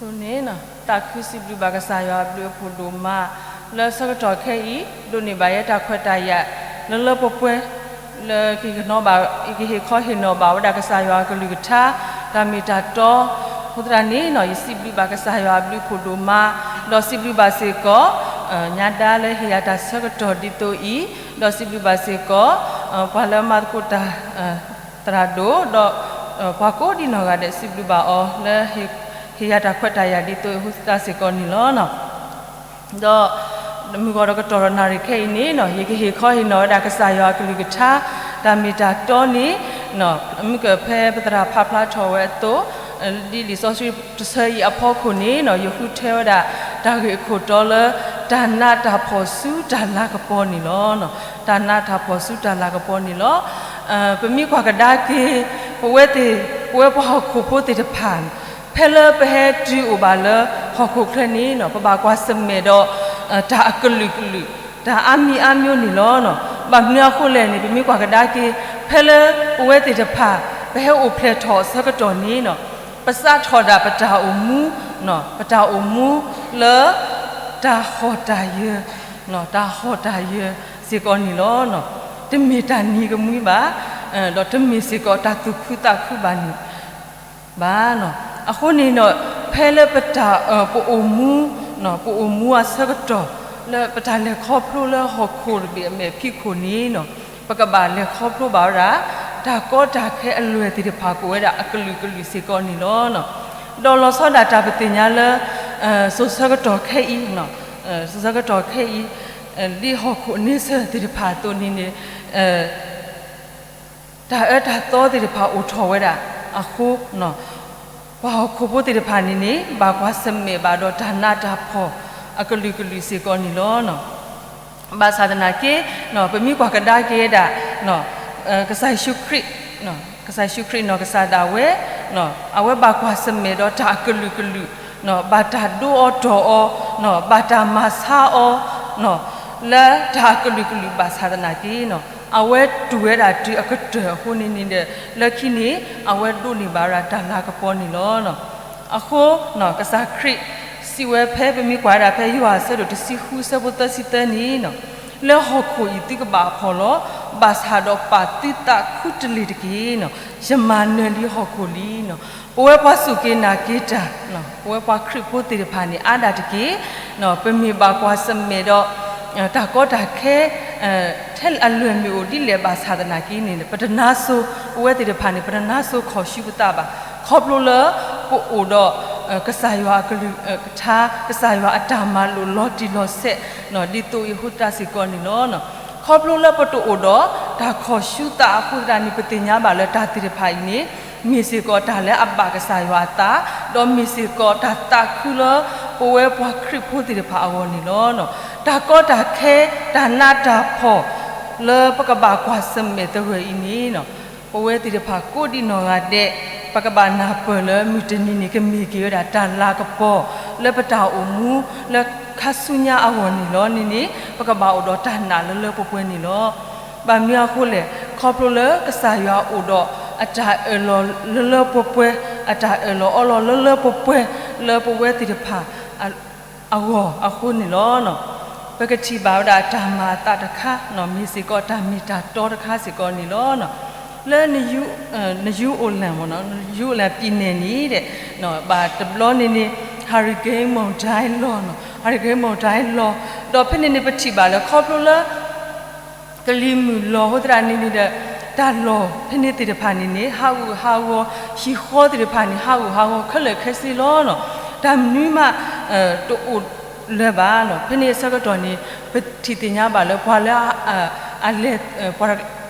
ဆိန့ၣ် သးခုစံးဘျုးဘၣ်ကစၢ်ယွၤအဘျုးအဖှိၣ်ဒိၣ်မး လၢဆၢကတီၢ်ခဲအံၤ ဒိးန့ၢ်ဘၣ်ယဲတၢ်ခွဲးတၢ်ယာ် လၢလၢပှဲၤပှဲၤ လၢကဟ့ၣ်နီၤဘၣ် ကဟ့ၣ်ခီဟ့ၣ်နီၤဘၣ်ဝဲဒၣ်ကစၢ်ယွၤအကလုၢ်ကထါ တၢ်မ့ၢ်တၢ်တီ အဃိသတးန့ၣ် ယစံးဘျုးဘၣ်ကစၢ်ယွၤအဘျုးအဖှိၣ်ဒိၣ်မး ဒီးစံးဘျုးဘၣ်စ့ၢ်ကီး ညါဒါလၢဟ့ၣ်ယၤတၢ်ဆၢကတီၢ်ဒ်သိးအံၤ ဒီးစံးဘျုးဘၣ်စ့ၢ်ကီး ပှၤလၢမၤသကိးတၢ် သရၣ်ဒိၣ် ဒီး ပှၤကိးဒံနီၢ်ဂၤဒဲး စံးဘျုးဘၣ်အီၤလၢ ဟ့ၣ်ယၤတၢ်ခွဲးတၢ်ယာ်ဒ်သိးအဃိသတးစ့ၢ်ကီးန့ၣ်လီၤ. ဒီး မုၢ်ဂီၤဒီးကတီၢ်ဒီးနၣ်ရံၣ်ခဲအံၤန့ၣ် ယကဟ့ၣ်ခီဟ့ၣ်နီၤဝဲဒၣ်ကစၢ်ယွၤအကလုၢ်ကထါ တၢ်မ့ၢ်တၢ်တီန့ၣ် မုၢ်ကဖဲပသရၣ်ဖးဖျါထီၣ်ဝဲအသိး ဒ်လံာ်စီဆှံတဆၢအံၤအဖီခိၣ်န့ၣ် ယဃုထၢဝဲဒၣ် တၢ်ဂ့ၢ်အခိၣ်တီလၢ တၢ်နးတၢ်ဖှီၣ်ဆူတၢ်လၤကပီၤန့ၣ်လီၤ. တၢ်နးတၢ်ဖှီၣ်ဆူတၢ်လၤကပီၤန့ၣ်လီၤ. ပမ့ၢ်ကွၢ်ကဒါက့ၤ ပဝဲသ့ၣ် ပဝဲပှၤဟီၣ်ခိၣ်ဖိသ့ၣ်တဖၣ် ဖဲလၢပဟဲတုၤအိၣ်ဘၣ်လၢဟီၣ်ခိၣ်ချၢန့ၣ် ပဘၣ်ကွၢ်ဆၢၣ်မဲာ်ဒီး တၢ်အကလုာ်ကလုာ် တၢ်အါမံၤအါမံၤန့ၣ်လီၤ. ဘၣ်မနုၤအဃိလဲၣ်န့ၣ် ပမ့ၢ်ကွၢ်ကဒါက့ၤ ဖဲလၢပဝဲသ့ၣ်တဖၣ် ပဟဲအိၣ်ဖျဲၣ်ထီၣ်အဆၢကတီၢ်န့ၣ် ပစးထီၣ်ဒၣ်ပတၢ်အိၣ်မူ ပတၢ်အိၣ်မူလၢ တၢ်ဟီၣ်တၢ်ယၢၤ တၢ်ဟီၣ်တၢ်ယၢၤစ့ၢ်ကီးန့ၣ်လီၤ. တမ့ၢ်တၢ်နံၤကမှံဘၣ်, ဒီးတမ့ၢ်စ့ၢ်ကီးတၢ်သူၣ်ခုသးခုဘၣ်န့ၣ်ဘၣ်. အဃိန့ၣ်ဒီး ဖဲလၢပတၢ် ပအိၣ်မူ ပအိၣ်မူအဆၢကတီၢ် လၢပတၢ်လဲၤခီဖျိလၢဟီၣ်ခိၣ်တဘ့ၣ်အမဲာ်ဖံးခိၣ်န့ၣ် ပကဘၣ်လဲၤခီဖျိဘၣ်ဝဲဒၣ် တၢ်ကီတၢ်ခဲအလွဲၢ်သ့ၣ်တဖၣ်ကအိၣ်ဝဲဒၣ်အကလုာ်ကလုာ်စ့ၢ်ကီးန့ၣ်လီၤ. ဒီးလီၤဆီဒၣ်တၢ်ပသ့ၣ်ညါလၢ စိၤဆၢကတီၢ်ခဲအံၤ, စိၤဆၢကတီၢ်ခဲအံၤ ဒ်ဟီၣ်ခိၣ်န့ဆၢၣ်သ့ၣ်တဖၣ်အသိးန့ၣ်န့ၣ် တၢ်အၢတၢ်သီသ့ၣ်တဖၣ်အိၣ်ထီၣ်ဝဲဒၣ်အဃိ ပှၤဟီၣ်ခိၣ်ဖိသ့ၣ်တဖၣ်န့ၣ်န့ၣ် ဘၣ်ကွၢ်ဆၢၣ်မဲာ်ဘၣ်ဒီးတၢ်နးတၢ်ဖှီၣ်အကလုာ်ကလုာ်စ့ၢ်ကီးန့ၣ်လီၤ. ဘၣ်ဆၣ်သနာ်က့ ပမ့ၢ်ကွၢ်ကဒါက့ၤဝဲဒၣ် ကစၢ်ယ့ၣ်ၡူးခရံာ်, ကစၢ်ယ့ၣ်ၡူးခရံာ်နီၢ်ကစၢ်ဒၣ်ဝဲ အဝဲဘၣ်ကွၢ်ဆၢၣ်မဲာ်ဒီးတၢ်အကလုာ်ကလုာ်, ဘၣ်တၢ်ဒိအီၤတီၢ်အီၤ, ဘၣ်တၢ်မၤဆါအီၤ လၢတၢ်အကလုာ်ကလုာ်ဘၣ်ဆၣ်သနာ်က့ အဝဲတူၢ်ဝဲဒၣ်တုၤအကတၢၢ်အဃိန့ၣ်န့ၣ်ဒီး လၢခံန့ၣ် အဝဲဒိးန့ၢ်ဘၣ်ဝဲဒၣ်တၢ်လၤကပီၤန့ၣ်လီၤ. အဃိ ကစၢ်ခရံာ် စံးဝဲဖဲပမ့ၢ်ကွၢ်ဝဲဒၣ်ဖဲယိၤဟၣ်အဆၢဒိၣ်တဆံဃုအဆၢဖိသၢဆံသၢန့ၣ် လၢဟီၣ်ခိၣ်အံၤသုကဘၣ်ဖှီၣ်လီၤ, ဘၣ်ဆၣ်ဒီးပာ်သုသးခူတလ့ၢ်တက့ၢ်. ယမၤနၢၤလံဟီၣ်ခိၣ်လံ. ပဝဲပှၤစူၢ်က့ၤနာ်က့ၤတၢ်, ပဝဲပှၤခရံာ်ဖိသ့ၣ်တဖၣ်န့ၣ် အါဒၣ်တက့ၢ်. ပမ့ၢ်ဘၣ်ကွၢ်ဆၢၣ်မဲာ်ဒီး တၢ်ကီတၢ်ခဲ ထဲအလွဲၢ်မ့ၢ်အိၣ်ဒ်လဲၣ်ဘၣ်ဆၣ်သနာ်က့န့ၣ် ပတနါစိၤ ပဝဲသ့ၣ်တဖၣ်န့ၣ် ပတနါစိၤခီၣ်ဆူပသးဘၣ်. ခီဖျိလၢပအိၣ်ဒီး ကစၢ်ယွၤအကလုၢ်ကထါ ကစၢ်ယွၤအတၢ်မၤလိာ်လီၤတံၢ်လီၤဆဲး ဒ်သိးအဃိသတးစ့ၢ်ကီးန့ၣ်လီၤ. ခီဖျိလၢပတအိၣ်ဒီးတၢ်ခီၣ်ဆူသးအဃိသတးန့ၣ် ပသ့ၣ်ညါဘၣ်လၢတၢ်သ့ၣ်တဖၣ်အံၤန့ၣ် မ့ၢ်စ့ၢ်ကီးတၢ်လၢအဘၣ်ကစၢ်ယွၤအသး, ဒီးမ့ၢ်စ့ၢ်ကီးတၢ်သးခုလၢပဝဲပှၤခရံာ်ဖိသ့ၣ်တဖၣ်အဂီၢ်န့ၣ်လီၤ. တၢ်ကီတၢ်ခဲ တၢ်နးတၢ်ဖှီၣ် လၢပကဘၣ်ကွၢ်ဆၢၣ်မဲာ်သဂၢၢ်အံၤန့ၣ် ပဝဲသ့ၣ်တဖၣ်ကိးဒံနီၢ်ဂၤဒဲး ပကဘၣ်နၢ်ပၢၢ်လၢမုၢ်တနံၤန့ၣ် ကမ့ၢ်က့ၤဝဲဒၣ်တၢ်လၤကပီၤ လၢပတၢ်အိၣ်မူ လၢခါဆူညါအဂီၢ်န့ၣ်လီၤန့ၣ်န့ၣ် ပကဘၣ်အိၣ်ဒီးတၢ်နာ်လၢလၢပှဲၤပှဲၤန့ၣ်လီၤ. ဘၣ်မနုၤအဃိလဲၣ်, ခီဖျိလၢကစၢ်ယွၤအိၣ်ဒီးအတၢ်အၢၣ်လီၤလၢလၢပှဲၤပှဲၤ, အတၢ်အၢၣ်လီၤအီလီၤလၢလၢပှဲၤပှဲၤ လၢပဝဲသ့ၣ်တဖၣ် အဂီၢ်အဃိန့ၣ်လီၤ. ပကထံၣ်ဘၣ်ဝဲဒၣ်တၢ်မၤအသးတခါ မ့ၢ်စ့ၢ်ကီးတၢ်မ့ၢ်တၢ်တီတခါစ့ၢ်ကီးန့ၣ်လီၤ. လၢ New Orleans, New Orleans ပံၤနဲၣ်န့ၣ်ဒီး ဘၣ်တဘျီန့ၣ်န့ၣ် hurricane မုန်တိုင်းလီၤ, hurricane မုန်တိုင်းလီၤ, ဒီးဖဲန့ၣ်န့ၣ် ပထံၣ်ဘၣ်လၢခီဖျိလၢ ကလံၤမုၢ်လီၤအဃိသတးန့ၣ်န့ၣ်ဒီး တၢ်လီၢ်ဖဲန့ၣ်သ့ၣ်တဖၣ်န့ၣ်န့ၣ် ဟးဂူာ်ဟးဂီၤ, ဟံၣ်ဃီသ့ၣ်တဖၣ်န့ၣ် ဟးဂူာ်ဟးဂီၤခဲလၢာ်ခဲဆ့လီၤ. တၢ်မနုၤမး တအိၣ်လၢၤဘၣ်. ဖဲန့ၣ်အဆၢကတီၢ်န့ၣ် ပထံၣ်သ့ၣ်ညါဘၣ်လၢပှၤလၢ အလဲၤ ပှၤ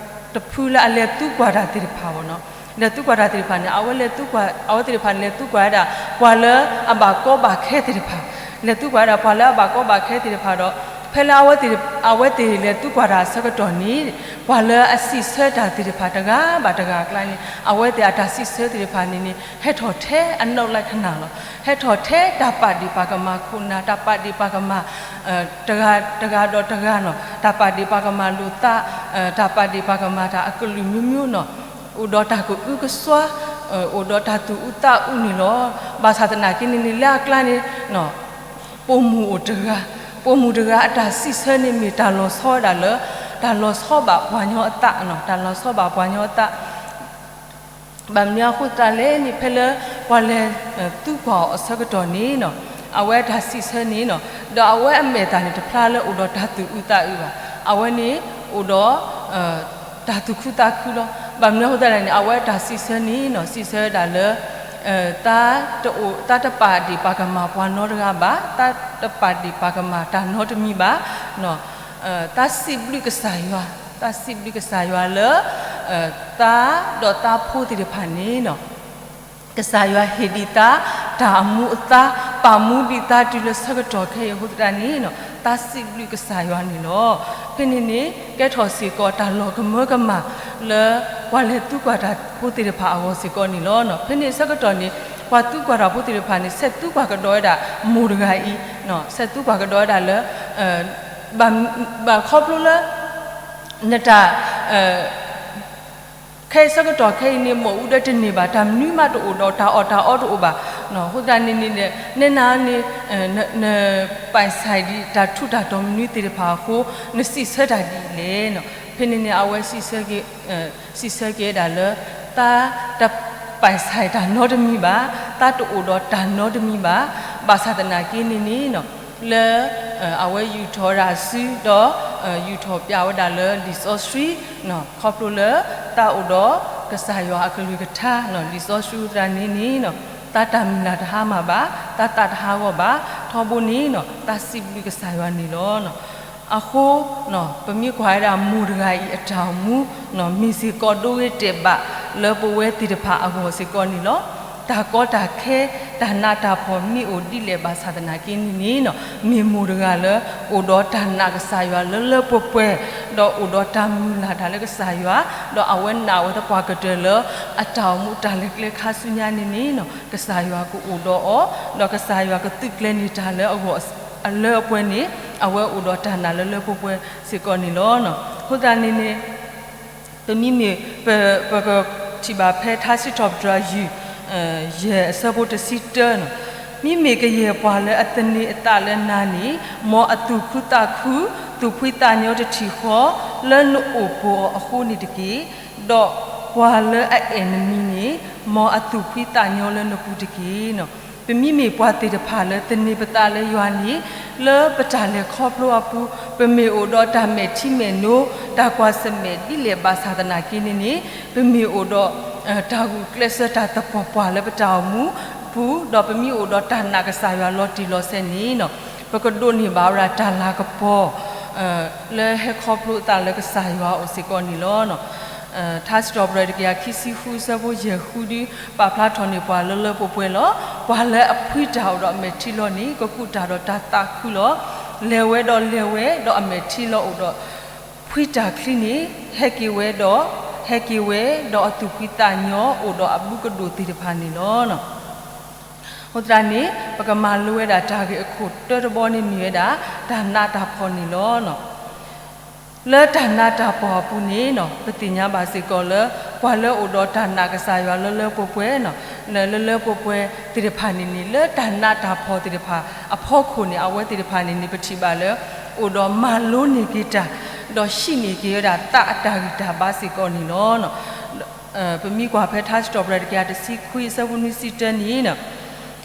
တဖုလၢအလဲၤသံကွၢ်တၢ်သ့ၣ်တဖၣ် လဲၤသံကွၢ်တၢ်သ့ၣ်တဖၣ်န့ၣ် အဝဲလဲၤသံကွၢ်, အဝဲသ့ၣ်တဖၣ်န့ၣ် လဲၤသံကွၢ်ဝဲဒၣ် ပှၤလၢအဘၣ်ကီဘၣ်ခဲသ့ၣ်တဖၣ်, လဲၤသံကွၢ်ဝဲဒၣ် ပှၤလၢအဘၣ်ကီဘၣ်ခဲသ့ၣ်တဖၣ်ဒီး ဖဲလၢအဝဲသ့ၣ် အဝဲသ့ၣ်လဲၤသံကွၢ်တၢ်အဆၢကတီၢ်န့ၣ် ပှၤလၢအစံးဆၢတၢ်သ့ၣ်တဖၣ်တဂၤဘၣ်တဂၤအကျါန့ၣ် အဝဲသ့ၣ်အတၢ်စံးဆၢသ့ၣ်တဖၣ်န့ၣ်န့ၣ် ဟဲထီၣ်ထဲအနီၢ်လၢခဏာ်လီၤ. ဟဲထီၣ်ထဲတၢ်ပာ်ဒ့ၣ်ပာ်ကမၣ်ခိၣ်နၢ်, တၢ်ပာ်ဒ့ၣ်ပာ်ကမၣ် တဂၤ တဂၤဒီးတဂၤနီၤ, တၢ်ပာ်ဒ့ၣ်ပာ်ကမၣ်လိာ်သး, တၢ်ပာ်ဒ့ၣ်ပာ်ကမၣ်တၢ်အကလုာ်မံၤမံၤနီၤ, အိၣ်ဒီးတၢ်ကအုကစွါ အိၣ်ဒီးတၢ်သူၣ်အုးသးအုးန့ၣ်လီၤ. ဘၣ်ဆၣ်သနာ်က့န့ၣ်န့ၣ် လၢအကျါန့ၣ် ပိာ်မုၣ်အိၣ်တဂၤ, ပိာ်မုၣ်တဂၤအတၢ်စံးဆၢန့ၣ်မ့ၢ်တၢ်လီၤဆီဝဲဒၣ်လၢ တၢ်လီၤဆီဘၣ်ပှၤညီအသး, တၢ်လီၤဆီဘၣ်ပှၤညီအသး ဘၣ်မနုၤအဃိသတးလဲၣ်န့ၣ် ဖဲလၢပှၤလဲၤသူကွၢ်အီၤအဆၢကတီၢ်န့ၣ် အဝဲအတၢ်စံးဆၢန့ၣ် ဒီးအဝဲအမဲာ်သၣ်န့ၣ် တဖျါလၢအိၣ်ဒီးတၢ်သူၣ်အုးသးအုးဘၣ်. အဝဲန့ၣ်အိၣ်ဒီး တၢ်သူၣ်ခုသးခုလီၤ. ဘၣ်မနုၤအဃိသတးလဲၣ်န့ၣ် အဝဲအတၢ်စံးဆၢန့ၣ် စံးဆၢဝဲဒၣ်လၢ တၢ်တပာ်ဒ့ၣ်ပာ်ကမၣ်ပှၤနီတဂၤဘၣ်, တၢ်တပာ်ဒ့ၣ်ပာ်ကမၣ်တၢ်နီတမံၤဘၣ်, တၢ်စံးဘျုးကစၢ်ယွၤ, တၢ်စံးဘျုးကစၢ်ယွၤလၢ တၢ်ဒီးတၢ်ဖိသ့ၣ်တဖၣ်န့ၣ် ကစၢ်ယွၤဟ့ၣ်ဒံးတၢ် တၢ်အမူအသါ ပာ်မူဒံးတၢ်တုၤလၢဆၢကတီၢ်ခဲအံၤအဃိသတးန့ၣ် တၢ်စံးဘျုးကစၢ်ယွၤန့ၣ်လီၤ. ဖဲန့ၣ်န့ၣ် ကဲထီၣ်စ့ၢ်ကီးတၢ်လီၤကမၢကမၣ်လၢ ပှၤလဲၤသူကွၢ်တၢ်ဖိသ့ၣ်တဖၣ်အဂီၢ်စ့ၢ်ကီးန့ၣ်လီၤ. ဖဲန့ၣ်ဆၢကတီၢ်န့ၣ် ပှၤသူကွၢ်တၢ်ဖိသ့ၣ်တဖၣ်န့ၣ် ဆဲးသူကွၢ်ကဒီးဝဲဒၣ်မိၢ်တဂၤအံၤ, ဆဲးသူကွၢ်ကဒီးဝဲဒၣ်လၢ ဘၣ်ခီဖျိလၢ နတၢ် ခဲအံၤဆၢကတီၢ်ခဲအံၤန့ၣ် မ့ၣ်အူဒၢတန့ၢ်ဘၣ်, တၢ်မနုၤမးတအိၣ်ဒီး တၢ်အီၣ်တၢ်အီတအိၣ်ဘၣ်. အဃိသတးန့ၣ်န့ၣ် နဲနၤန့ၣ် နပာ်ဆၢဒံးတၢ်ထူးတၢ်တီၤမနုၤသ့ၣ်တဖၣ်အဃိ နစံးဆၢတၢ်ဒ်လဲၣ်. ဖဲန့ၣ်န့ၣ် အဝဲ စံးဆၢက့ၤဝဲဒၣ်လၢ သးတပာ်ဆၢတၢ်နီတမံၤဘၣ်, သးတအိၣ်ဒီးတၢ်နီတမံၤဘၣ်. ဘၣ်ဆၣ်သနာ်က့န့ၣ်န့ၣ် လၢ အဝဲယူာ်ထီၣ်ဝဲဒၣ်စုဒီး ယူာ်ထီၣ်ပျးဝဲဒၣ်လၢလံာ်စီဆှံ ခီဖျိလၢ သးအိၣ်ဒီးကစၢ်ယွၤအကလုၢ်ကထါ လံာ်စီဆှံသတးန့ၣ်န့ၣ် သးတၢ်မုၢ်လၢ်တဟါမၢ်ဘၣ်, သးသးတဟးဂီၤဘၣ်. ထီဘိန့ၣ် သးစံးဘျုးကစၢ်ယွၤန့ၣ်လီၤ. အဃိ ပမ့ၢ်ကွၢ်ဝဲဒၣ်မိၢ်တဂၤအံၤအတၢ်အိၣ်မူ မ့ၢ်စ့ၢ်ကီးဒိဂ့ၤတဲာ်ဘၣ်လၢပဝဲသ့ၣ်တဖၣ်အဂီၢ်စ့ၢ်ကီးန့ၣ်လီၤ. တၢ်ကီတၢ်ခဲ တၢ်နးတၢ်ဖှီၣ်မ့ၢ်အိၣ်ဒ်လဲၣ်ဘၣ်ဆၣ်သနာ်က့န့ၣ်န့ၣ် မ့ၢ်မိၢ်တဂၤလၢ အိၣ်ဒီးတၢ်နာ်ကစၢ်ယွၤလၢလၢပှဲၤပှဲၤ ဒီးအိၣ်ဒီးတၢ်မုၢ်လၢ်တၢ်လၢကစၢ်ယွၤ, ဒီးအဝဲနာ်ဝဲသပှၢ်ကတၢၢ်လၢ အတၢ်အိၣ်မူတၢ်လဲၤကျဲခါဆူညါန့ၣ်န့ၣ် ကစၢ်ယွၤကအိၣ်ဒီးအီၤ, ဒီးကစၢ်ယွၤကသုးကျဲၤန့ၢ်တၢ်လၢအဂီၢ်အလၢအပှဲၤန့ၣ် အဝဲအိၣ်ဒီးတၢ်နာ်လၢလၢပှဲၤပှဲၤစ့ၢ်ကီးန့ၣ်လီၤ. အဃိသတးန့ၣ်န့ၣ် ပမ့မ့ၢ် ပကထံၣ်ဘၣ်ဖဲထါစံးထီၣ်ပတြၢၤယုၢ် ယဲၢ်အဆၢဖိတဆံတၢန့ၣ်, မ့မ့ၢ်ကယဲၢ်ပှၤလၢအသန့ၤအသးလၢနၤန့ၣ် မ်အသူၣ်ခုသးခု သူၣ်ဖှံသးညီတထံၣ်ဃီ လၢနအိၣ်ပိာ်အီၤအဃိန့ၣ်တက့ၢ်. ဒီးပှၤလၢအအဲၣ်နမံၤန့ၣ် မ်အသူၣ်ဖှံသးညီလၢနပူၤတက့ၢ်. ပမ့မ့ၢ်ပှၤသ့ၣ်တဖၣ်လၢသန့ၤပသးလၢယွၤန့ၣ် လၢပတၢ်လဲၤခီဖျိအပူၤ ပမ့ၢ်အိၣ်ဒီးတၢ်မဲာ်ထံမဲာ်နိ တၢ်ကွၢ်ဆၢၣ်မဲာ်ဒ်လဲၣ်ဘၣ်ဆၣ်သနာ်က့န့ၣ်န့ၣ် ပမ့ၢ်အိၣ်ဒီး တၢ်ဂုာ်ကျဲးစၢးတၢ်သပှၢ်ပှၢ်လၢပတၢ်အိၣ်မူပူၤ ဒီးပမ့ၢ်အိၣ်ဒီးတၢ်နာ်ကစၢ်ယွၤလီၤတံၢ်လီၤဆဲးန့ၣ် ပကဒိးန့ၢ်ဘၣ်ဝဲဒၣ်တၢ်လၤကပီၤ လၢဟဲခီဖျိအသးလၢကစၢ်ယွၤအအိၣ်စ့ၢ်ကီးန့ၣ်လီၤ. ထါစံးထီၣ်ပတြၢၤတကယၤခံဆံဃုအဆၢဖိယဲၢ်ဃုဒု ပာ်ဖျါထီၣ်န့ၢ်ပှၤလၢလၢပှဲၤပှဲၤလီၤ. ပှၤလၢအဖှံတၢ်အိၣ်ဒီးအမဲာ်ထံလီၤန့ၣ် ကကူးတၢ်ဒီးတၢ်သးခုလီၤ. လဲၤဝဲဒီးလဲၤဝဲ ဒီးအမဲာ်ထံလီၤအိၣ်ဒီး ဖှံတၢ်ချံန့ၣ် ဟဲက့ၤဝဲဒီး ဟဲက့ၤဝဲ ဒီးအသူၣ်ဖှံသးညီအိၣ်ဒီးအဘျုးကဒိၣ်သ့ၣ်တဖၣ်န့ၣ်လီၤ. အဃိသတးန့ၣ် ပကမၤလိဝဲဒၣ်တၢ်ဂ့ၢ်အခိၣ်တၢတဘီန့ၣ်မ့ၢ်ဝဲဒၣ် တၢ်နးတၢ်ဖှီၣ်န့ၣ်လီၤ. လၢတၢ်နးတၢ်ဖှီၣ်အပူၤန့ၣ် ပသ့ၣ်ညါဘၣ်စ့ၢ်ကီးလၢ ပှၤလၢအိၣ်ဒီးတၢ်နာ်ကစၢ်ယွၤလၢလၢပှဲၤပှဲၤ လၢလၢပှဲၤပှဲၤသ့ၣ်တဖၣ်န့ၣ်န့ၣ် လၢတၢ်နးတၢ်ဖှီၣ်သ့ၣ်တဖၣ်အဖီခိၣ်န့ၣ် အဝဲသ့ၣ်တဖၣ်န့ၣ်န့ၣ် ပထံၣ်ဘၣ်လၢ အိၣ်ဒီးမၤလိန့ၢ်က့ၤတၢ် ဒီးဟံးန့ၢ်က့ၤဝဲဒၣ်သးအတၢ်ဂံၢ်တၢ်ဘါစ့ၢ်ကီးန့ၣ်လီၤ. ပမ့ၢ်ကွၢ်ဖဲထါစံးထီၣ်ပတြၢၤတကယၤတဆံခွံအဆၢဖိနွံဆံတၢန့ၣ်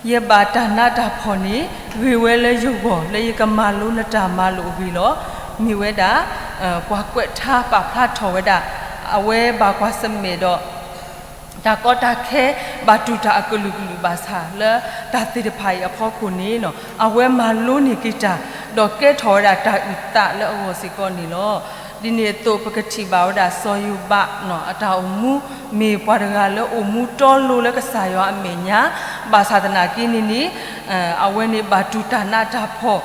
ယဘၣ်တၢ်နးတၢ်ဖှီၣ်န့ၣ် ဂ့ၤဝဲလၢယဂီၢ် လၢယကမၤလိနတၢ်မၤလိာ်အဂ့ၢ်လီၤ. မ့ၢ်ဝဲဒၣ် ပှၤကွဲးထါပာ်ဖျါထီၣ်ဝဲဒၣ် အဝဲဘၣ်ကွၢ်ဆၢၣ်မဲာ်ဒီး တၢ်ကီတၢ်ခဲ ဘၣ်တူၢ်တၢ်အကလုာ်ကလုာ်ဘၣ်ဆၣ် လၢတၢ်သ့ၣ်တဖၣ်အံၤအဖီခိၣ်န့ၣ် အဝဲမၤလိန့ၢ်က့ၤတၢ် ဒီးကဲထီၣ်ဝဲဒၣ်တၢ်အုၣ်သးလၢအဂီၢ်စ့ၢ်ကီးန့ၣ်လီၤ. ဒ်န့ၣ်အသိး ပကထံၣ်ဘၣ်ဝဲဒၣ်စီၤယိၤဘး အတၢ်အိၣ်မူ မ့ၢ်ပှၤတဂၤလၢအိၣ်မူတီလိၤလၢကစၢ်ယွၤအမဲာ်ညါ ဘၣ်ဆၣ်သနာ်က့န့ၣ်န့ၣ် အဝဲန့ၣ်ဘၣ်တူၢ်တၢ်နးတၢ်ဖှီၣ်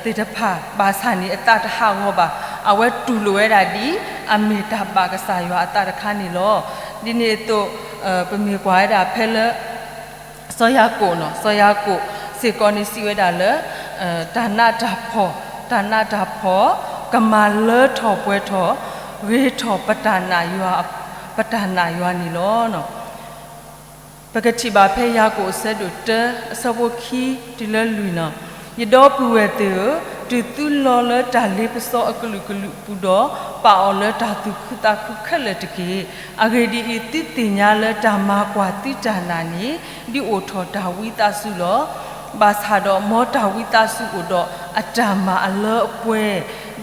သ့ၣ်တဖၣ် ဘၣ်ဆၣ်န့ၣ် အသးတဟးဂီၤဘၣ်. အဝဲတူၢ်လိာ်ဝဲဒၣ်ဒ် အမ့ၢ်တၢ်ဘၣ်ကစၢ်ယွၤအသးတခါန့ၣ်လီၤ. ဒ်န့ၣ်အသိး ပမ့ၢ်ကွၢ်ဝဲဒၣ်ဖဲလၢ စီၤယၤကိာ်န့ၣ် စီၤယၤကိာ်စ့ၢ်ကီးန့ၣ်စံးဝဲဒၣ်လၢ တၢ်နးတၢ်ဖှီၣ် တၢ်နးတၢ်ဖှီၣ် ကမၤလၢထီၣ်ပှဲၤထီၣ် ဂ့ၤထီၣ်ပတၢ်နာ်ယွၤ ပတၢ်နာ်ယွၤန့ၣ်လီၤ. ပကထံၣ်ဘၣ်ဖဲယၤကိာ်အဆၢဒိၣ်တၢ အဆၢဖိခံတုၤလၢလွံၢ်န့ၣ်, ယဒီပုၢ်ဝဲၢ်သ့ၣ်ဧၢ, တုၤသုလီၤလၢတၢ်လ့ပစီအကလုာ်ကလုာ်အပူၤဒီး, ပာ်အီၤလၢတၢ်သူၣ်ခုသးခုခဲလၢာ်တက့ၢ်. အဂ့ၢ်ဒ်အံၤ, သုသ့ၣ်ညါလၢတၢ်မၤကွၢ်သုတၢ်နာ်န့ၣ်, ဒုးအိၣ်ထီၣ်တၢ်ဝံသးစူၤလီၤ. ဘၣ်ဆၣ်ဒီးမ်တၢ်ဝံသးစူၤအိၣ်ဒီးအတၢ်မၤအလၢအပှဲ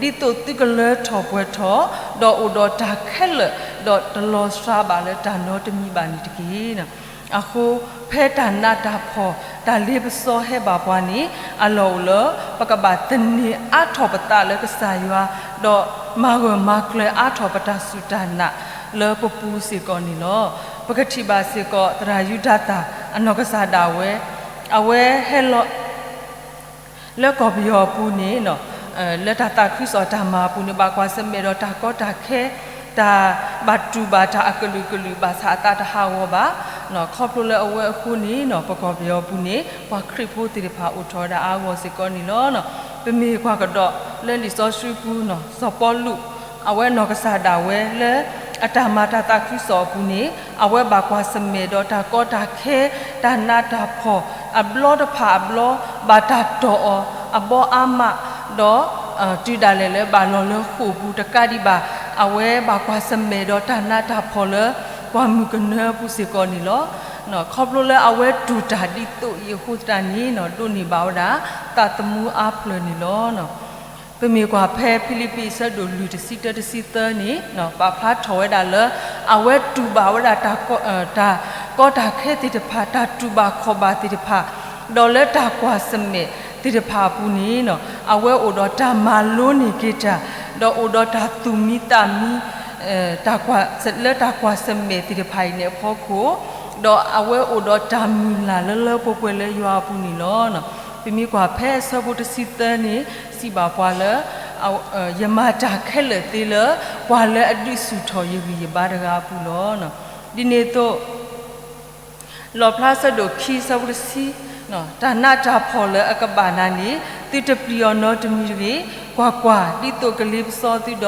ၤ, ဒ်သိးသုကလၢထီၣ်ပှဲၤထီၣ်, ဒီးအိၣ်ဒီးတၢ်ခဲလၢာ်, ဒီးတလီၤစှၤဘၣ်လၢတၢ်နီတမံၤဘၣ်န့ၣ်တက့ၢ်. အဃိ, ဖဲတၢ်နးတၢ်ဖှီၣ် တၢ်လ့ပစီဟဲဘၣ်ပှၤန့ၣ်, အလီၢ်အိၣ်လၢ ပကဘၣ်သန့ၤအါထီၣ်ပသးလၢကစၢ်ယွၤ, ဒီးမၤဂၢၢ်မၤကျၢၤအါထီၣ်ပတၢ်စူၢ်တၢ်နာ်လၢပပူၤစ့ၢ်ကီးန့ၣ်လီၤ. ပကထံၣ်ဘၣ်စ့ၢ်ကီး သရၣ်ယူဒၤသၣ် အနီၢ်ကစၢ်ဒၣ်ဝဲ, အဝဲဟဲလီၤ လၢကီၢ်ပယီၤအပူၤန့ၣ်, လၢတၢ်သးခုကစီၣ်တၢ်မၤအပူၤန့ၣ် ဘၣ်ကွၢ်ဆၢၣ်မဲာ်ဒီးတၢ်ကီတၢ်ခဲ, တၢ်ဘၣ်တူၢ်ဘၣ်တၢ်အကလုာ်ကလုာ် ဘၣ်ဆၣ်အသးတဟးဂီၤဘၣ်. ခီဖျိလၢအဝဲအဃိန့ၣ်, ပကီၢ်ပယီၤအပူၤန့ၣ် ပှၤခရံာ်ဖိသ့ၣ်တဖၣ်အိၣ်ထီၣ်ဝဲဒၣ်အါဂီၢ်စ့ၢ်ကီးန့ၣ်လီၤ. ပမ့ၢ်ကွၢ်ကဒီးလၢလံာ်စီဆှံပူၤန့ၣ်, စီၤပီလူး အဝဲနီၢ်ကစၢ်ဒၣ်ဝဲလၢ အတၢ်မၤတၢ်သးခုကစီၣ်အပူၤန့ၣ်, အဝဲဘၣ်ကွၢ်ဆၢၣ်မဲာ်ဒီးတၢ်ကီတၢ်ခဲ, တၢ်နးတၢ်ဖှီၣ်, အဘျီတဖၣ်အဘျီ, ဘၣ်တၢ်တီၢ်အီၤအဘီအါမး, ဒီးတုၤဒၣ်လဲာ်လၢဘၣ်လီၤလၢဃိာ်ပူၤတကးဒံးဘၣ်, အဝဲဘၣ်ကွၢ်ဆၢၣ်မဲာ်ဒီးတၢ်နးတၢ်ဖှီၣ်လၢ ပှၢ်မုၢ်ကနၢအပူၤစ့ၢ်ကီးန့ၣ်လီၤ. ခီဖျိလၢအဝဲတူၢ်တၢ်ဒ်သိးအံၤအဃိသတးန့ၣ်, ဒိးန့ၢ်ဘၣ်ဝဲဒၣ် သးသမူအါဖျၢၣ်န့ၣ်လီၤ. ပမ့ၢ်ကွၢ်ဖဲဖံလံးပံး အဆၢဒိၣ်လွံၢ်တဆံတၢတဆံသၢန့ၣ်, ပာ်ဖျါထီၣ်ဝဲဒၣ်လၢ အဝဲတူၢ်ဘၣ်ဝဲဒၣ် တၢ်ကီတၢ်ခဲသ့ၣ်တဖၣ်, တၢ်တူၢ်ဘၣ်ခီၣ်ဘၣ်သ့ၣ်တဖၣ်, ဒီးလၢတၢ်ကွၢ်ဆၢၣ်မဲာ်သ့ၣ်တဖၣ်အပူၤန့ၣ်, အဝဲအိၣ်ဒီးတၢ်မၤလိန့ၢ်က့ၤတၢ်, ဒီးအိၣ်ဒီးတၢ်သူၣ်မံသးမံ လၢတၢ်ကွၢ်ဆၢၣ်မဲာ်သ့ၣ်တဖၣ်အံၤန့ၣ်အဖီခိၣ်, ဒီးအဝဲအိၣ်ဒီးတၢ်မုၢ်လၢ်လၢလၢပှဲၤပှဲၤလၢယွၤအပူၤန့ၣ်လီၤ. ပမ့ၢ်ကွၢ်ဖဲအဆၢဖိတဆံသၢန့ၣ်, စံးဘၣ်ပှၤလၢ ယမၤတၢ်ခဲလၢာ်သ့လၢ ပှၤလၢအဒုးဆူၣ်ထီၣ်ယဂံၢ်ယဘါတဂၤအပူၤလီၤ. ဒ်န့ၣ်အသိး လီၣ်ဖျါ အဆၢဒိၣ်ခံ အဆၢဖိတဆံ, တၢ်နးတၢ်ဖှီၣ်လၢအကဘၣ်နၤန့ၣ်, သုတပျံၤအီၤနီတမံၤတဂ့ၤ. ကွၢ်ကွၢ်, ဒ်သိးကလ့ပစီသုဒီး,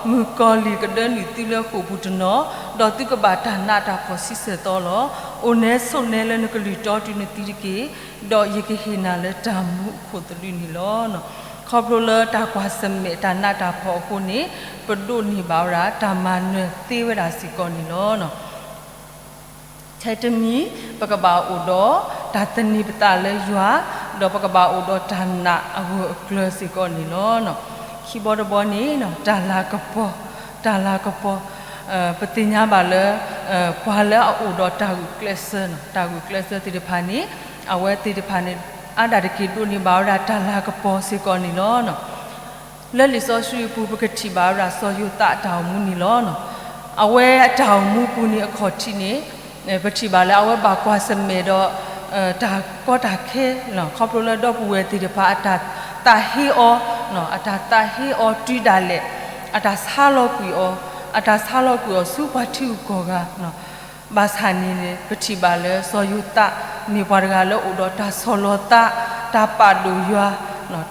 မုၣ်ကီၤလံၢ်ကဒၢနုာ်သုလၢဃိာ်ပူၤတနီၤ, ဒီးသုကဘၣ်တၢ်နးတၢ်ဖှီၣ်ဆံဆဲၣ်သီလီၤ. အိၣ်နဲဆိးနဲလၢနကလုၢ်တီတုၤနသံတက့ၢ်, ဒီးယကဟ့ၣ်နၤလၢတၢ်မူအခိၣ်သလုးန့ၣ်လီၤ. ခီဖျိလၢတၢ်ကွၢ်ဆၢၣ်မဲာ်တၢ်နးတၢ်ဖှီၣ်အဃိန့ၣ်, ပဒိးန့ၢ်ဘၣ်ဝဲဒၣ်တၢ်မၤနၢၤသ့ဝဲဒၣ်စ့ၢ်ကီးန့ၣ်လီၤ. ထဲတမံၤ, ပကဘၣ်အိၣ်ဒီးတၢ်သန့ၤပသးလၢယွၤ, ဒီးပကဘၣ်အိၣ်ဒီးတၢ်နာ်အဂၢၢ်အကျၢၤစ့ၢ်ကီးန့ၣ်လီၤ. ခံဘီတဘီန့ၣ်, တၢ်လၤကပီၤ, တၢ်လၤကပီၤ, ပသ့ၣ်ညါဘၣ်လၢ ပှၤလၢအအိၣ်ဒီးတၢ်ဂုာ်ကျဲးစၢး, တၢ်ဂုာ်ကျဲးစၢးသ့ၣ်တဖၣ်န့ၣ်, အဝဲသ့ၣ်တဖၣ်န့ၣ် အါဒၣ်တက့ၢ်ဒိးန့ၢ်ဘၣ်ဝဲဒၣ်တၢ်လၤကပီၤစ့ၢ်ကီးန့ၣ်လီၤ. လၢလံာ်စီဆှံအပူၤ ပကထံၣ်ဘၣ်ဝဲဒၣ်စီၤယိၤသးအတၢ်အိၣ်မူန့ၣ်လီၤ. အဝဲအတၢ်အိၣ်မူပူၤန့ၣ်အခီၣ်ထံးန့ၣ်, ပထံၣ်ဘၣ်လၢအဝဲဘၣ်ကွၢ်ဆၢၣ်မဲာ်ဒီး တၢ်ကီတၢ်ခဲ, ခီဖျိလၢဒီပုၢ်ဝဲၢ်သ့ၣ်တဖၣ်အတၢ်သးဟ့အီၤ, အတၢ်သးဟ့အီၤတုၤဒၣ်လဲာ်, အတၢ်ဆါလီၤကွံာ်အီၤ, အတၢ်ဆါလီၤကွံာ်အီၤဆူပှၤထံဂုၤကီၢ်ဂၤ ဘၣ်ဆၣ်န့ၣ် ပထံၣ်ဘၣ်လၢစီၤယိၤသး မ့ၢ်ပှၤတဂၤလၢအိၣ်ဒီးတၢ်ဆီၣ်လီၤသး, တၢ်ပာ်ဒိၣ်ယွၤ,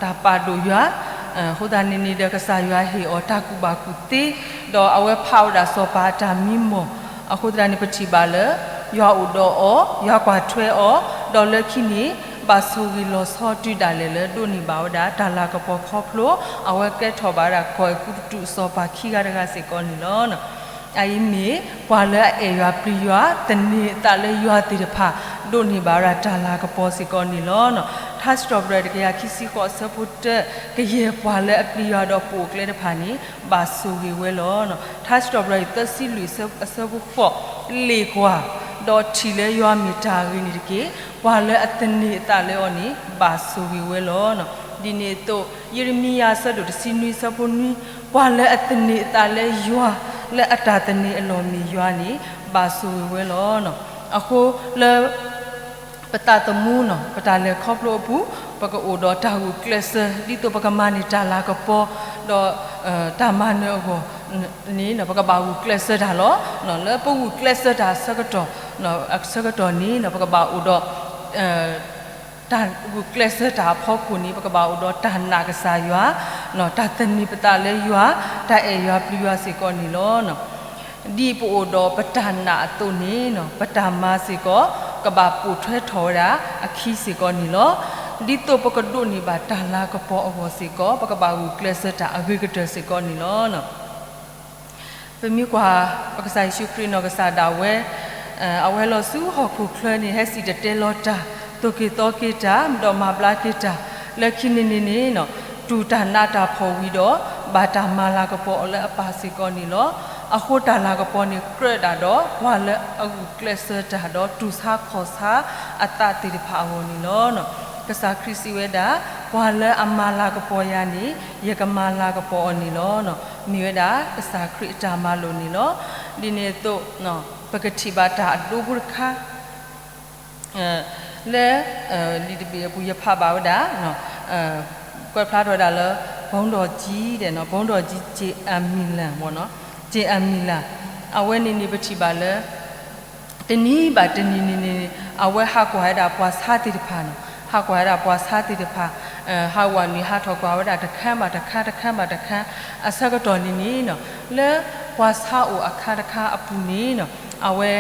တၢ်ပာ်ဒိၣ်ယွၤ, အဃိသတးန့ၣ်န့ၣ်ဒီး ကစၢ်ယွၤဟ့ၣ်အီၤတၢ်ကူၣ်ဘၣ်ကူၣ်သ့, ဒီးအဝဲဖးဝဲဒၣ်စီၤပၤအတၢ်မံမီၢ်, အဃိသတးန့ၣ် ပထံၣ်ဘၣ်လၢ ယွၤအိၣ်ဒီးအီၤ, ယွၤကွၢ်ထွဲအီၤ, ဒီးလၢခံန့ၣ် ဘၣ်ဆိၣ်ဂ့ၤလီၤဆီတုၤဒၣ်လဲာ်လၢဒိးန့ၢ်ဘၣ်ဝဲဒၣ်တၢ်လၤကပီၤခီဖျိ အဝဲကဲထီၣ်ဘၣ်ဝဲဒၣ်ကီၢ်အဲၤကူပတူးအစီၤပၤခံဂၤတဂၤစ့ၢ်ကီးန့ၣ်လီၤ. အအံၤမ့ၢ်ပှၤလၢအအဲၣ်ယွၤပျံၤယွၤ သန့ၤအသးလၢယွၤသ့ၣ်တဖၣ် ဒိးန့ၢ်ဘၣ်ဝဲဒၣ်တၢ်လၤကပီၤစ့ၢ်ကီးန့ၣ်လီၤ. ထါစံးထီၣ်ပတြၢၤတကယၤခံဆံဃိး အဆၢဖိတၢ, ကယဲၢ်ပှၤလၢအပျံၤယွၤဒီးပိာ်အကျဲတဖၣ်န့ၣ် ဘၣ်ဆိၣ်ဂ့ၤဝဲလီၤ. ထါစံးထီၣ်ပတြၢၤ သၢဆံလွံၢ် အဆၢဖိဃိး, လ့ၣ်ကွၢ်, ဒီးထံၣ်လၢယွၤမ့ၢ်တၢ်ဂ့ၤန့ၣ်တက့ၢ်. ပှၤလၢအသန့ၤအသးလၢအီၤန့ၣ် ဘၣ်ဆိၣ်ဂ့ၤဝဲလီၤ. ဒ်န့ၣ်အသိး ယံးရမံယၤ အဆၢဒိၣ်တဆံနွံ အဆၢဖိနွံ, ပှၤလၢအသန့ၤအသးလၢယွၤ, လၢအတၢ်သန့ၤအလီၢ်မ့ၢ်ယွၤန့ၣ် ဘၣ်ဆိၣ်ဂ့ၤဝဲလီၤ. အဃိလၢ ပသးသမူန့ၣ် ပတၢ်လဲၤခီဖျိအပူၤ ပကအိၣ်ဒီးတၢ်ဂုာ်ကျဲးစၢး ဒ်သိးပကမၤန့ၢ်တၢ်လၤကပီၤ ဒီး တၢ်မၤနၢၤအဂီၢ်န့ၣ် ပကဘၣ်ဂုာ်ကျဲးစၢးတၢ်လီၤ. လၢပဂုာ်ကျဲးစၢးတၢ်အဆၢကတီၢ်, အဆၢကတီၢ်န့ၣ် ပကဘၣ်အိၣ်ဒီး တၢ်ဂုာ်ကျဲးစၢးတၢ်အဖီခိၣ်န့ၣ် ပကဘၣ်အိၣ်ဒီးတၢ်နာ်ကစၢ်ယွၤ, တၢ်သန့ၤပသးလၢယွၤ, တၢ်အဲၣ်ယွၤပျံၤယွၤစ့ၢ်ကီးန့ၣ်လီၤ. ဒ်ပအိၣ်ဒီးပတၢ်နာ်အသိးန့ၣ် ပတၢ်မၤစ့ၢ်ကီး ကဘၣ်ပိာ်ထွဲထီၣ်ဝဲဒၣ်အခံစ့ၢ်ကီးန့ၣ်လီၤ. ဒ်သိးပကဒိးန့ၢ်ဘၣ်တၢ်လၤကပီၤအဂီၢ်စ့ၢ်ကီး ပကဘၣ်ဂုာ်ကျဲးစၢးတၢ်အဂ့ၤကတၢၢ်စ့ၢ်ကီးန့ၣ်လီၤ. ပမ့ၢ်ကွၢ် ပကစၢ်ယ့ၣ်ၡူးခရံာ်နီၢ်ကစၢ်ဒၣ်ဝဲ အဝဲလီၤဆူဟီၣ်ခိၣ်ချၢန့ၣ် ဟဲစံၣ်တဲၤတဲလီၤတၢ်, သိၣ်က့ၤသီက့ၤတၢ်, ဒီးမၤဘျါက့ၤတၢ်, လၢခံန့ၣ်န့ၣ်န့ၣ် တူၢ်တၢ်နးတၢ်ဖှီၣ်ဝံၤဒီး ဘၣ်တၢ်မၤလၤကပီၤအီၤလၢအပၢ်စ့ၢ်ကီးန့ၣ်လီၤ. အဃိတၢ်လၤကပီၤန့ၣ်ကြၢးဒၣ်ဒီး ပှၤလၢအဂုာ်ကျဲးစၢးတၢ်ဒီးတူၢ်ဆါခီၣ်ဆါအသးသ့ၣ်တဖၣ်အဂီၢ်န့ၣ်လီၤ. ကစၢ်ခရံာ်စံးဝဲဒၣ်, ပှၤလၢအမၤလၤကပီၤယၤန့ၣ် ယကမၤလၤကပီၤအီၤန့ၣ်လီၤ. မ့ၢ်ဝဲဒၣ်ကစၢ်ခရံာ်အတၢ်မၤလိာ်န့ၣ်လီၤ. ဒ်န့ၣ်အသိး ပကထံၣ်ဘၣ်တၢ်အဒိဖိတခါ လၢ လံာ်တဘ့ၣ်အပူၤယဖးဘၣ်ဝဲဒၣ် ကွဲးဖျါထီၣ်ဝဲဒၣ်လၢ ဘုန်းတော်ကြီး ဘုန်းတော်ကြီး ကၠ့ၣ်အမံၤလၣ် ကၠ့ၣ်အမံၤလၣ် အဝဲန့ၣ်န့ၣ်ပထံၣ်ဘၣ်လၢ တနံၤဘၣ်တနံၤန့ၣ်န့ၣ် အဝဲဟးကွၢ်ဝဲဒၣ်ပှၤဆါသ့ၣ်တဖၣ်နီၤ, ဟးကွၢ်ဝဲဒၣ်ပှၤဆါသ့ၣ်တဖၣ် ဟးဝးနုာ်ဟးထီၣ်ကွၢ်ဝဲဒၣ်တခါဘၣ်တခါ တခါဘၣ်တခါ အဆၢကတီၢ်န့ၣ်န့ၣ် လၢပှၤဆါအိၣ်အခါတခါအပူၤန့ၣ် အဝဲ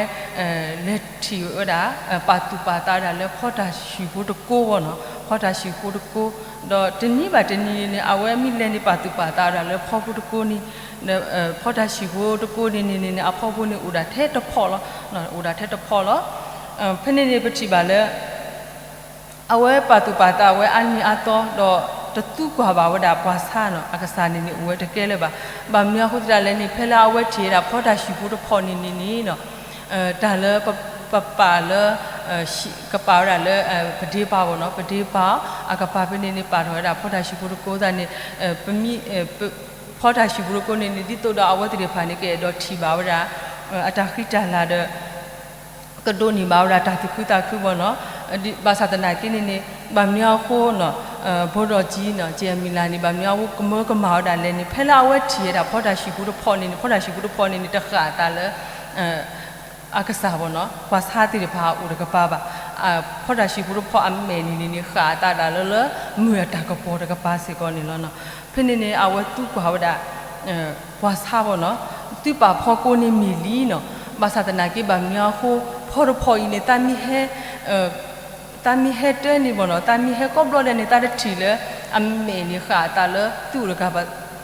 လဲၤထံၣ်ဝဲဒၣ် ပာ်သူၣ်ပာ်သးဝဲဒၣ်လၢဖီတၢ်ဆှံၣ်ဖိတကိးဘၣ်နီၤ, ဖီတၢ်ဆှံၣ်ဖိတကိး ဒီးတနံၤဘၣ်တနံၤန့ၣ် အဝဲမ့ၢ်လဲၤန့ၣ် ပာ်သူၣ်ပာ်သးဝဲဒၣ်လၢဖီဖိတကိးန့ၣ် ဖီတၢ်ဆှံၣ်ဖိတကိးန့ၣ်န့ၣ်န့ၣ် အဖီဖိန့ၣ်အိၣ်ဒၣ်ထဲတဖီလီၤ, အိၣ်ဒၣ်ထဲတဖီလီၤ. ဖဲန့ၣ်န့ၣ်ပထံၣ်ဘၣ်လၢ အဝဲပာ်သူၣ်ပာ်သးဝဲအါနံၤအါသီ ဒီးတသူကွၢ်ဘၣ်ဝဲဒၣ်ပှၤဆါနီၤ, အကစၢ်န့ၣ်န့ၣ်အိၣ်ဝဲတကဲလၢၤဘၣ်. ဘၣ်မနုၤအဃိသတးလဲၣ်န့ၣ် ဖဲလၢအဝဲထံၣ်ဝဲဒၣ်ဖီတၢ်ဆှံၣ်ဖိတဖီန့ၣ်န့ၣ်န့ၣ် တၢ်လၢပပာ်လၢ ကပာ်ဝဲဒၣ်လၢ ပဒ့ပာ်ဘၣ်နီၤ, ပဒ့ပာ် အကပၤဖဲန့ၣ်န့ၣ် ပာ်ထီၣ်ဝဲဒၣ်ဖီတၢ်ဆှံၣ်ဖိတကိးသတးန့ၣ် ပမ့ၢ် ဖီတၢ်ဆှံၣ်ဖိတကိးန့ၣ်န့ၣ် ဒ်သိးဒီးအဝဲသ့ၣ်တဖၣ်န့ၣ် ကအဲၣ်ဒိးထံၣ်ဘၣ်ဝဲဒၣ် အတၢ်ဃံတၢ်လၤဒီး ကဒိးန့ၢ်ဘၣ်ဝဲဒၣ်တၢ်သူၣ်ခုသးခုဘၣ်နီၤ. ဘၣ်ဆၣ်သနာ်က့န့ၣ်န့ၣ် ဘၣ်မနုၤအဃိနီၤ ဘိဒီးကၠံနီၤ ကၠ့ၣ်အမံၤလၢ်န့ၣ် ဘၣ်မနုၤအဃိကမၢကမၣ်ဝဲဒၣ်လဲၣ်န့ၣ် ဖဲလၢအဝဲထံၣ်ဝဲဒၣ်ဖီတၢ်ဆှံၣ်ဖိတဖီန့ၣ်န့ၣ် ဖီတၢ်ဆှံၣ်ဖိတဖီန့ၣ်န့ၣ် တဃၣ်အသးလၢ အကစၢ်ဘၣ်နီၤ, ပှၤဆါသ့ၣ်တဖၣ်အအိၣ်တကပၤဘၣ်. ဖီတၢ်ဆှံၣ်ဖိတဖီအမဲာ်န့ၣ်န့ၣ်န့ၣ် ဃၣ်အသးဒၣ်လၢလၢ မုၢ်အတၢ်ကပီၤတကပၤစ့ၢ်ကီးန့ၣ်လီၤ. ဖဲန့ၣ်န့ၣ် အဝဲသံကွၢ်ဝဲဒၣ် ပှၤဆါဘၣ်နီၤ, သုပာ်ဖီကိးန့ၢ်မ့ၢ်လံနီၤ, ဘၣ်ဆၣ်သနာ်က့ဘၣ်မနုၤအဃိ ဖီတဖီအံၤန့ၣ် သးမ့ၢ်ဟဲ သးမ့ၢ်ဟဲတၢ်န့ၣ်ဘၣ်နီၤ, သးမ့ၢ်ဟဲကိးဘျီဒဲးန့ၣ် သးတထံၣ်လၢ အမဲာ်န့ၣ်ဃၣ်အသးလၢသုအိၣ်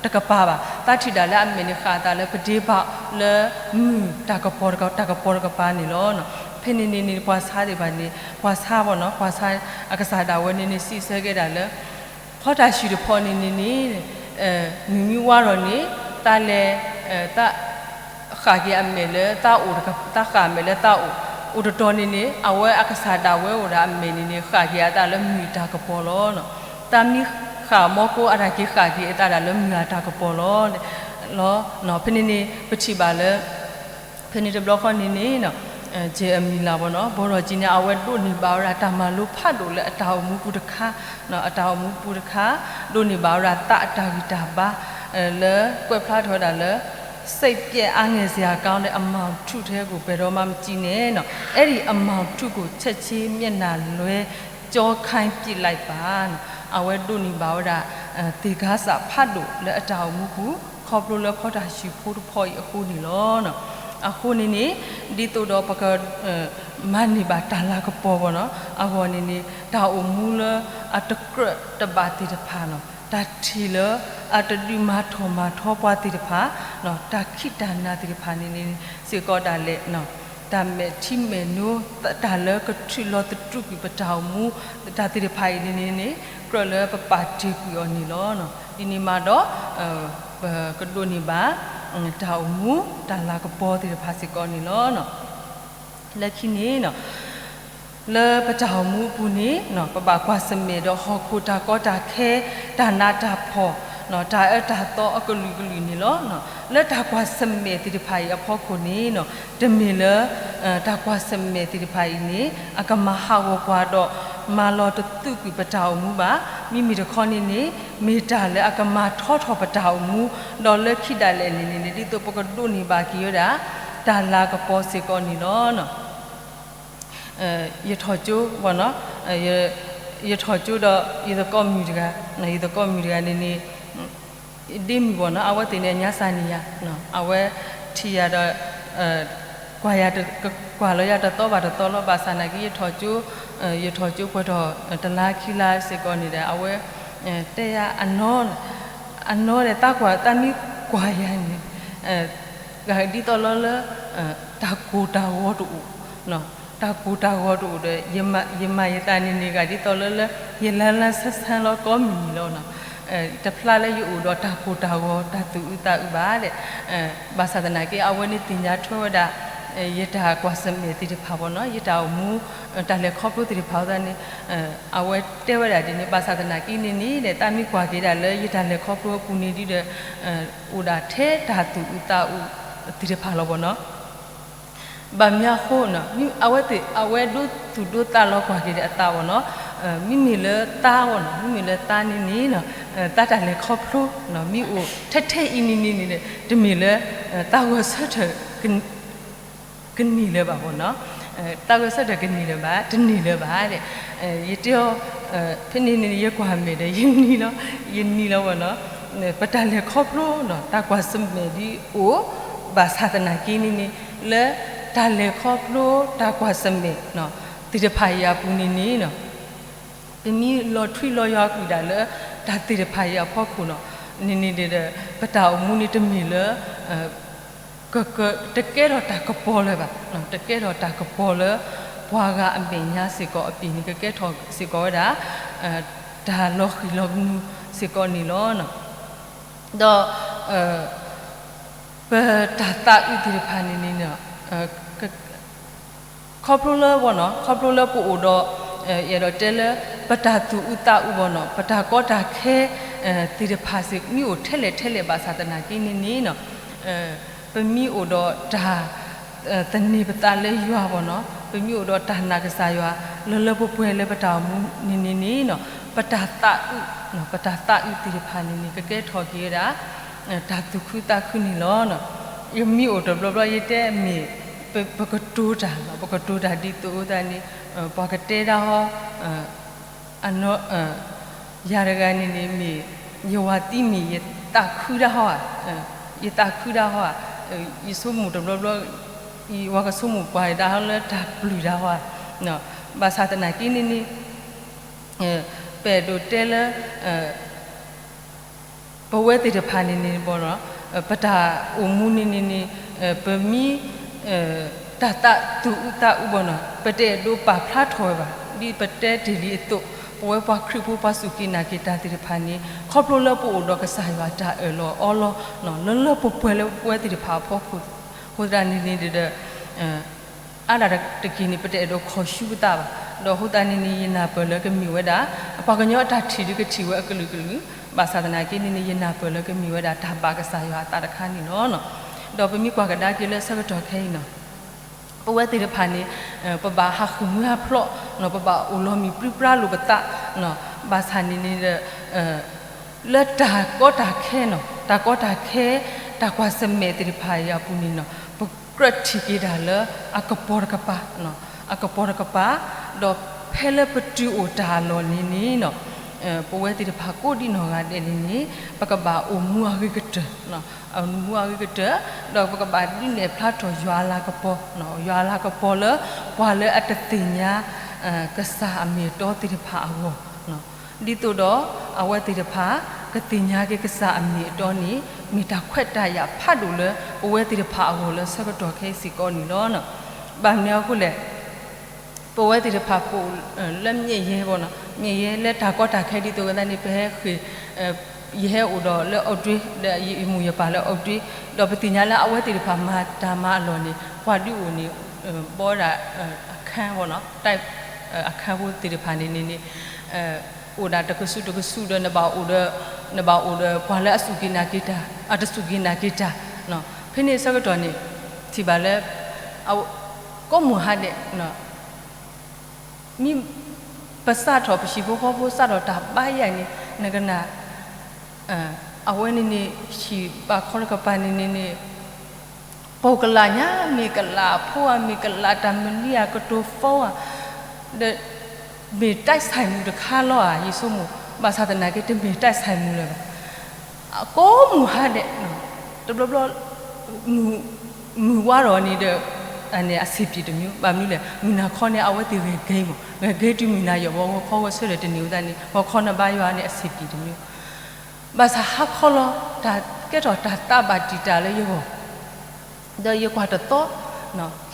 တကပၤဘၣ်, သးထံၣ်ဒၣ်လၢအမဲာ်န့ၣ် ဃၣ်အသးလၢပဒ့ပာ်လၢ မုၢ်တၢ်ကပီၤတက တၢ်ကပီၤတကပၤန့ၣ်လီၤ. ဖဲန့ၣ်န့ၣ်န့ၣ် ပှၤဆါသ့ၣ်တဖၣ်န့ၣ် ပှၤဆါဘၣ်နီၤ, ပှၤဆါအကစၢ်ဒၣ်ဝဲန့ၣ်န့ၣ် စံးဆၢကဲဒၣ်လၢ ဖီတၢ်ဆှံၣ်တဖီန့ၣ်န့ၣ်န့ၣ် မုၢ်မ့ၢ်ဝါထီၣ်န့ၣ် သးလဲၤ သး ဃၣ်က့ၤအမဲာ်လၢသးအိၣ်, သးဃၣ်အမဲာ်လၢသးအိၣ်, အိၣ်တတီၤန့ၣ်န့ၣ် အဝဲအကစၢ်ဒၣ်ဝဲအိၣ်ဒၣ်အမဲာ်န့ၣ်န့ၣ် ဃၣ်က့ၤအသးလၢမုၢ်တၢ်ကပီၤလီၤ. သးမ့ၢ်ဃၣ်မီကိးအတၢ်က့ၤဃၣ်က့ၤအသးဒၣ်လၢမုၢ်အတၢ်ကပီၤလီၤ. ဖဲန့ၣ်န့ၣ် ပထံၣ်ဘၣ်လၢ ဖဲန့ၣ်တဘျီဃီန့ၣ်န့ၣ် ကၠ့ၣ်အမံၤလၢ်ဘၣ်နီၤ, ဘီဒီးကၠံန့ၣ် အဝဲဒိးန့ၢ်ဘၣ်ဝဲဒၣ်တၢ်မၤလိဖးဒိၣ်လၢအတၢ်အိၣ်မူပူၤတခါ, အတၢ်အိၣ်မူပူၤတခါ, ဒိးန့ၢ်ဘၣ်ဝဲဒၣ်သးအတၢ်ဂံၢ်တၢ်ဘါ လၢကွဲးဖျါထီၣ်ဝဲဒၣ်လၢ စိတ်ပျက်အားငယ်စရာကောင်းတဲ့ အမှောင်တခါထဲကို ဘယ်တော့မှ မကြည့်နဲ့ နီၤ, အဲဒီအမှောင်တခါကို ချက်ချင်းမျက်နှာလွှဲကျောခိုင်းပစ်လိုက်ပါ နီၤ, အဝဲဒိးန့ၢ်ဘၣ်ဝဲဒၣ် သင်ခန်းစာဖးဒိၣ်လၢအတၢ်အိၣ်မူပူၤ ခီဖျိလၢဖီတၢ်ဆှံၣ်ဖိတဖီအံၤအဃိန့ၣ်လီၤ. အဃိန့ၣ်န့ၣ် ဒ်သိးဒီးပက မၤန့ၢ်ဘၣ်တၢ်လၤကပီၤဘၣ်နီၤ, အဂီၢ်န့ၣ်န့ၣ် တၢ်အိၣ်မူလၢအတကြၢးတဘၣ်သ့ၣ်တဖၣ်နီၤ, တၢ်ထံၣ်လၢအတဒုးမၤထီၣ်မၤထီပှၤသ့ၣ်တဖၣ်, တၢ်ခံးတၢ်နၤသ့ၣ်တဖၣ်န့ၣ်န့ၣ် စ့ၢ်ကီးဒၣ်လဲာ် တၢ်မဲာ်ထံမဲာ်နိ တၢ်လၢကထုးလီၤသတူာ်ကွံာ်ပတၢ်အိၣ်မူ တၢ်သ့ၣ်တဖၣ်အံၤန့ၣ်န့ၣ် ကြၢးလၢပပာ်တ့ၢ်ကွံာ်အီၤန့ၣ်လီၤ. ဒ်န့ၣ်မးဒီး ပကဒိးန့ၢ်ဘၣ် တၢ်အိၣ်မူ တၢ်လၤကပီၤသ့ၣ်တဖၣ်စ့ၢ်ကီးန့ၣ်လီၤ. လၢခံန့ၣ် လၢပတၢ်အိၣ်မူအပူၤန့ၣ် ပဘၣ်ကွၢ်ဆၢၣ်မဲာ်ဒီးဟီၣ်ခိၣ်တၢ်ကီတၢ်ခဲ တၢ်နးတၢ်ဖှီၣ် တၢ်အၢတၢ်သီအကလုာ်ကလုာ်န့ၣ်လီၤ. လၢတၢ်ကွၢ်ဆၢၣ်မဲာ်သ့ၣ်တဖၣ်အံၤအဖီခိၣ်န့ၣ် တမ့ၢ်လၢ တၢ်ကွၢ်ဆၢၣ်မဲာ်သ့ၣ်တဖၣ်အံၤန့ၣ် အကမၤဟးဂီၤပှၤဒီး မၤလီၤတသူာ်ကွံာ်ပတၢ်အိၣ်မူဘၣ်. မ့မ့ၢ်တခီန့ၣ်န့ၣ် မ့ၢ်တၢ်လၢအကမၤထီထီၣ်ပတၢ်အိၣ်မူ ဒီးလၢခံဒၣ်လဲာ်န့ၣ်န့ၣ် ဒ်သိးပကဒိးန့ၢ်ဘၣ်က့ၤဝဲဒၣ် တၢ်လၤကပီၤစ့ၢ်ကီးန့ၣ်လီၤ. ယထီၣ်ကၠိ ယထီၣ်ကၠိဒီး ယသကိးမုၣ်တဂၤ, ယသကိးမုၣ်တဂၤန့ၣ်န့ၣ် ဒ့မုၣ်ဘၣ်နီၤ အဝဲသ့ၣ်န့ၣ် အညါစၢ်န့ၢ်ယၤ, အဝဲထံၣ်ယၤဒီး ကွၢ်ယၤတ ကွၢ်လီၤယၤတသီဘၣ်တသီလီၤ. ဘၣ်ဆၣ်သနာ်က့ ယထီၣ်ကၠိ, ယထီၣ်ကၠိပှဲၤထီၣ်တလါခံလါစ့ၢ်ကီးန့ၣ်ဒီး အဝဲ တဲယၤ အနီၢ်ဒီး သးကွၢ် သးမ့ၢ်ကွၢ်ယၤန့ၣ် ဂၤဒ်သိးလီၤလၢ တၢ်ကိၢ်တၢ်ဂီၤတအိၣ်, တၢ်ကိၢ်တၢ်ဂီၤတအိၣ်ဒီး ယမၤယသးန့ၣ်န့ၣ် ဂၤဒ်သိးလၢလၢ ယလၢလၢဆၢဆၢလီၤကိးမုၢ်နံၤလီၤ. တဖျါလၢယအိၣ်ဒီးတၢ်ကိၢ်တၢ်ဂီၤ တၢ်သူၣ်အုးသးအုးဘၣ်ဒီး ဘၣ်ဆၣ်သနာ်က့ အဝဲန့ၣ်သ့ၣ်ညါထွဲဝဲဒၣ် ယတၢ်ကွၢ်ဆၢၣ်မဲာ်သ့ၣ်တဖၣ်ဘၣ်နီၤ, ယတၢ်အိၣ်မူ တၢ်လဲၤခီဖျိသ့ၣ်တဖၣ်အဃိသတးန့ၣ် အဝဲတဲဝဲဒၣ်ဒ်န့ၣ်. ဘၣ်ဆၣ်သနာ်က့န့ၣ်န့ၣ်ဒီး သးမ့ၢ်ကွၢ်က့ၤဒၣ်လၢ ယတၢ်လဲၤခီဖျိအပူၤန့ၣ်ဒ်ဒီး အိၣ်ဒၣ်ထဲတၢ်သူၣ်အုးသးအုးသ့ၣ်တဖၣ်လီၤဘၣ်နီၤ. ဘၣ်မနုၤအဃိန့ၣ် အဝဲသ့ၣ် အဝဲဒိသူၣ်ဒိသးလီၤကွၢ်က့ၤဒီးအသးဘၣ်နီၤ, မ့မ့ၢ်လၢသးဘၣ်နီၤ, မ့မ့ၢ်လၢသးန့ၣ်န့ၣ် သးတၢ်လဲၤခီဖျိ မ့ၢ်အိၣ်ထဲထဲအံၤန့ၣ်န့ၣ်န့ၣ် တမ့ၢ်လၢ သးဂီၤဆၢထၢၣ် ကန့ၢ်လၢၤဘၣ်ဘၣ်နီၤ, သးဂီၤဆၢထၢၣ်ကန့ၢ်လၢၤဘၣ် တန့ၢ်လၢၤဘၣ်ဒီး ယတဲအီၤ ဖဲန့ၣ်န့ၣ် ယကွၢ်မဲာ်ဒီး ယနံၤလီၤ, ယနံၤလီၤဘၣ်နီၤ, ပတၢ်လဲၤခီဖျိနီၤ တၢ်ကွၢ်ဆၢၣ်မဲာ်ဒ်အိၣ်, ဘၣ်ဆၣ်သနာ်က့န့ၣ်န့ၣ် လၢတၢ်လဲၤခီဖျိ တၢ်ကွၢ်ဆၢၣ်မဲာ် သ့ၣ်တဖၣ်အံၤအပူၤန့ၣ်န့ၣ် ပမ့ၢ်လီၤထွံလီၤယွၤကွံာ်ဒၣ်လၢ တၢ်သ့ၣ်တဖၣ်အံၤအဖီခိၣ်နီၤ, န့ၣ်န့ၣ်ဒီး ပတၢ်အိၣ်မူန့ၣ်တမ့ၢ်လၢ တကဲထီၣ်တၢ်ကပီၤလၢၤဘၣ်, တကဲထီၣ်တၢ်ကပီၤလၢ ပှၤဂၤအမဲာ်ညါစ့ၢ်ကီးအပူၤန့ၣ် ကကဲထီၣ်စ့ၢ်ကီးဝဲဒၣ် တၢ်လီၤဃံၤလီၤကနူၤစ့ၢ်ကီးန့ၣ်လီၤ. ဒီး ပတၢ်သးအုးသ့ၣ်တဖၣ်န့ၣ်န့ၣ် ခီဖျိလၢဘၣ်နီၤ ခီဖျိလၢပအိၣ်ဒီး ယအဲၣ်ဒိးတဲလၢ ပတၢ်သူၣ်အုးသးအုးဘၣ်နီၤ ပတၢ်ကီတၢ်ခဲ သ့ၣ်တဖၣ်စ့ၢ် မ့ၢ်အိၣ်ထဲလဲၣ်ထဲလဲၣ်ဘၣ်ဆၣ်သနာ်က့န့ၣ်န့ၣ် ပမ့ၢ်အိၣ်ဒီးတၢ် သန့ၤပသးလၢယွၤဘၣ်နီၤ ပမ့ၢ်အိၣ်ဒီးတၢ်နာ်ကစၢ်ယွၤ လၢလၢပှဲၤပှဲၤလၢပတၢ်အိၣ်မူန့ၣ်န့ၣ်န့ၣ် ပတၢ်သးအုး ပတၢ်သးအုးသ့ၣ်တဖၣ်န့ၣ်န့ၣ် ကကဲထီၣ်က့ၤဝဲဒၣ် တၢ်သူၣ်ခုသးခုန့ၣ်လီၤ. ယမ့ၢ်အိၣ်တဘျီဘျီ ယတဲမ့ၢ် ပကတိၤတၢ် ပကတိၤတၢ်ဒ်သိးအသးန့ၣ် ပှၤကတဲဒၣ်ဟီ ယၤတဂၤန့ၣ်န့ၣ်မ့ၢ် ယဝၤသံမ့ၢ် ယသးခုဒၣ်ဟီဧါ, ယသးခုဒၣ်ဟီဧါ, ယဆိကမိၣ်တဘျီဘျီ ယဝၤကဆိကမိၣ်ပှၤဒၣ်ဟီလၢတၢ်ပျုၢ်တၢ်ဟီဧါ, ဘၣ်ဆၣ်သနာ်က့န့ၣ်န့ၣ် ပအဲၣ်ဒိးတဲလၢ ပဝဲသ့ၣ်တဖၣ်န့ၣ်န့ၣ်ဘၣ်နီၤ ပတၢ်အိၣ်မူန့ၣ်န့ၣ်န့ၣ် ပမ့ၢ် တၢ်သးသူၣ်အုးသးအုးဘၣ်နီၤ ပတအဲၣ်ဒိးပာ်ဖျါထီၣ်ဝဲဘၣ် ဒ်ပတဲတ့ၢ်လံအသိး ပဝဲပှၤခရံာ်ဖိပှၤစူၢ်က့ၤနာ်က့ၤတၢ်သ့ၣ်တဖၣ်န့ၣ် ခီဖျိလၢပအိၣ်ဒီးကစၢ်ယွၤတၢ်အၢၣ်လီၤအီလီၤ လၢလၢပှဲၤပှဲၤလၢပဝဲသ့ၣ်တဖၣ်အဖီခိၣ် အဃိသတးန့ၣ်န့ၣ်ဒီး အါဒၣ်တက့ၢ်န့ၣ် ပတအဲၣ်ဒိးခီၣ်ဆူပသးဘၣ်. ဒီးအဃိသတးန့ၣ်န့ၣ် ယနၢ်ပၢၢ်လၢကမ့ၢ်ဝဲဒၣ် ပှၤကညီအတၢ်ထံၣ်ဒုးကထံၣ်ဝဲအကလုာ်ကလုာ်, ဘၣ်ဆၣ်သနာ်က့န့ၣ်န့ၣ် ယနၢ်ပၢၢ်လၢကမ့ၢ်ဝဲဒၣ်တၢ်ဘၣ်ကစၢ်ယွၤအသးတခါန့ၣ်လီၤ. ဒီးပမ့ၢ်ကွၢ်ကဒါက့ၤလၢဆၢကတီၢ်ခဲအံၤနီၤ ပဝဲသ့ၣ်တဖၣ်န့ၣ် ပဘၣ်ဟးဃုာ်မုၢ်ဟးဖျိး, ပဘၣ်အိၣ်လီၤမုၢ်ပြံပြါလိာ်ပသး, ဘၣ်ဆၣ်န့ၣ်န့ၣ်ဒီး လၢတၢ်ကီတၢ်ခဲနီၤ, တၢ်ကီတၢ်ခဲ, တၢ်ကွၢ်ဆၢၣ်မဲာ်သ့ၣ်တဖၣ်အံၤအပူၤန့ၣ်နီၤ, ပကြၢးထံၣ်က့ၤတၢ်လၢအကပီၤတကပၤ, အကပီၤတကပၤ, ဒီးဖဲလၢပတုၤအိၣ်တၢ်အလီၢ်န့ၣ်န့ၣ်နီၤ, ပဝဲသ့ၣ်တဖၣ်ကိးဒံနီၢ်ဂၤဒဲးန့ၣ်န့ၣ် ပကဘၣ်အိၣ်မူအဂ့ၤကတၢၢ်, အိၣ်မူအဂ့ၤကတၢၢ်, ဒီးပကဘၣ်ဒုးနဲၣ်ဖျါထီၣ်ယွၤအလၤကပီၤ, ယွၤအလၤကပီၤလၢ ပှၤလၢအတသ့ၣ်ညါ ကစၢ်အမ့ၢ်အတီသ့ၣ်တဖၣ်အဂီၢ်, ဒ်သိးဒီး အဝဲသ့ၣ်တဖၣ် ကသ့ၣ်ညါက့ၤကစၢ်အမ့ၢ်အတီန့ၣ် မ့ၢ်တၢ်ခွဲးတၢ်ယာ်ဖးဒိၣ်လၢပဝဲသ့ၣ်တဖၣ်အဂီၢ်လၢဆၢကတီၢ်ခဲအံၤစ့ၢ်ကီးန့ၣ်လီၤ. ဘၣ်မနုၤအဃိလဲၣ်, ပဝဲသ့ၣ်တဖၣ်ပအိၣ်လၢမ့ၢ်ယဲဘၣ်နီၤ, မ့ၢ်ယဲလၢတၢ်ကီတၢ်ခဲဒ်သိးဝဲသတးန့ၣ် ပဟဲဃ့ၢ် ယဟဲအိၣ်ဒီးလၢအီးဒ့ ဒီးယမုၢ်ယပၢ်လၢအီးဒ့, ဒီးပသ့ၣ်ညါလၢအဝဲသ့ၣ်တဖၣ်မၤတၢ်မၤအလီၢ်န့ၣ် ပှၤဒုးအိၣ်န့ၣ် ဘီဒၣ် အခန်းဘၣ်နီၤ, အခန်းဖိသ့ၣ်တဖၣ်န့ၣ်န့ၣ်န့ၣ် အိၣ်ဒၣ်တကဆူးတကဆူးဒီး နဘၣ်အိၣ်ဒီး နဘၣ်အိၣ်ဒီးပှၤလၢအစူၢ်က့ၤနာ်က့ၤတၢ် အတစူၢ်က့ၤနာ်က့ၤတၢ်, ဖဲန့ၣ်ဆၢကတီၢ်န့ၣ် ထံၣ်ဘၣ်လၢ ကိးမုၢ်ဟါဒဲး မ့ၢ်ပစးထီၣ်ပဟံၣ်ဖိဃီဖိစးထီၣ်တၢ်ဘါယွၤန့ၣ် နကနၣ် အဝဲန့ၣ်န့ၣ် ဟံၣ်ဘၣ်ခီတကပၤန့ၣ်န့ၣ်န့ၣ် ပိာ်ကလးညါ မ့ၢ်ကလးဖိဧါ မ့ၢ်ကလးတၢ်မနုၤဧါ ကတိၤဖီဧါ ဒီး မ့ၢ်တၢ်ဆဲးမူးတခါလီၤဧါ ယဆိကမိၣ် ဘၣ်ဆၣ်သနာ်က့ တမ့ၢ်တၢ်ဆဲးမူးလၢၤဘၣ်. ကိးမုၢ်ဟါဒဲး တဘျီဘျီ မုၢ်ဝါထီၣ်န့ၣ်ဒီး န့ၣ် အဆင်ပြေတမျိုး, ဘၣ်မနုၤလဲၣ်, မုၢ်နၤခီန့ၣ် အဝဲသ့ၣ်ဂဲၤကဲမး, ဂဲၤကဲတုၤမုၢ်နၤယီၤဘီ ဂီၤခီဂီၤဆၢထၢၣ်တန့ၢ်ဝဲသတးန့ၣ် ဂီၤခီနဘါယွၤန့ၣ် အဆင်ပြေတမျိုး. ဘၣ်ဆၣ်ဟါခီလီၤ တၢ်ကဲထီၣ်တၢ်သးဘၣ်တံာ်တာ်လၢယဂီၢ် ဒီးယကွၢ်တသီ,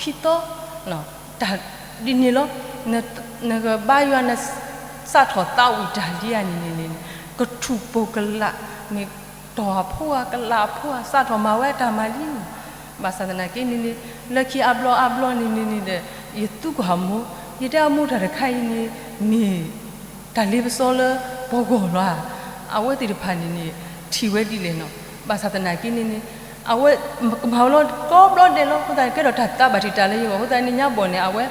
ခံသီ, တၢ်ဒ်န့ၣ်လီၤ. နကဘါယွၤ နစးထီၣ်သးဝံၣ်တၢ်လံဧါန့ၣ်န့ၣ်န့ၣ်, ကထူၣ်ပိၤကလာ်, မ့ၢ်တီၢ်အဖိဧါ ကလာ်အဖိဧါ စးထီၣ်မၤဝဲတၢ်မၤလံ. ဘၣ်ဆၣ်သနာ်က့န့ၣ်န့ၣ် လၢခံအါဘျီအါဘျီန့ၣ်န့ၣ်န့ၣ်ဒီး ယသံကွၢ်အမိၢ်, ယတဲအမိၢ် တၢ်တခါအံၤန့ၣ် မ့ၢ် တၢ်လ့ပစီလၢပှၤဂီၢ်လီၤဧါ. အဝဲသ့ၣ်တဖၣ်န့ၣ်န့ၣ် ထံၣ်ဝဲဒ်လဲၣ်နီၤ. ဘၣ်ဆၣ်သနာ်က့န့ၣ်န့ၣ် အဝဲကမၤဝဲလီၤကိးဘျီဒဲးလီၤ. အဃိသတးန့ၣ် ကဲထီၣ်တၢ်သးဘၣ်တံာ်တာ်လၢယဂီၢ် အဃိသတးန့ၣ် ညါဘီၣ်န့ၣ် အဝဲ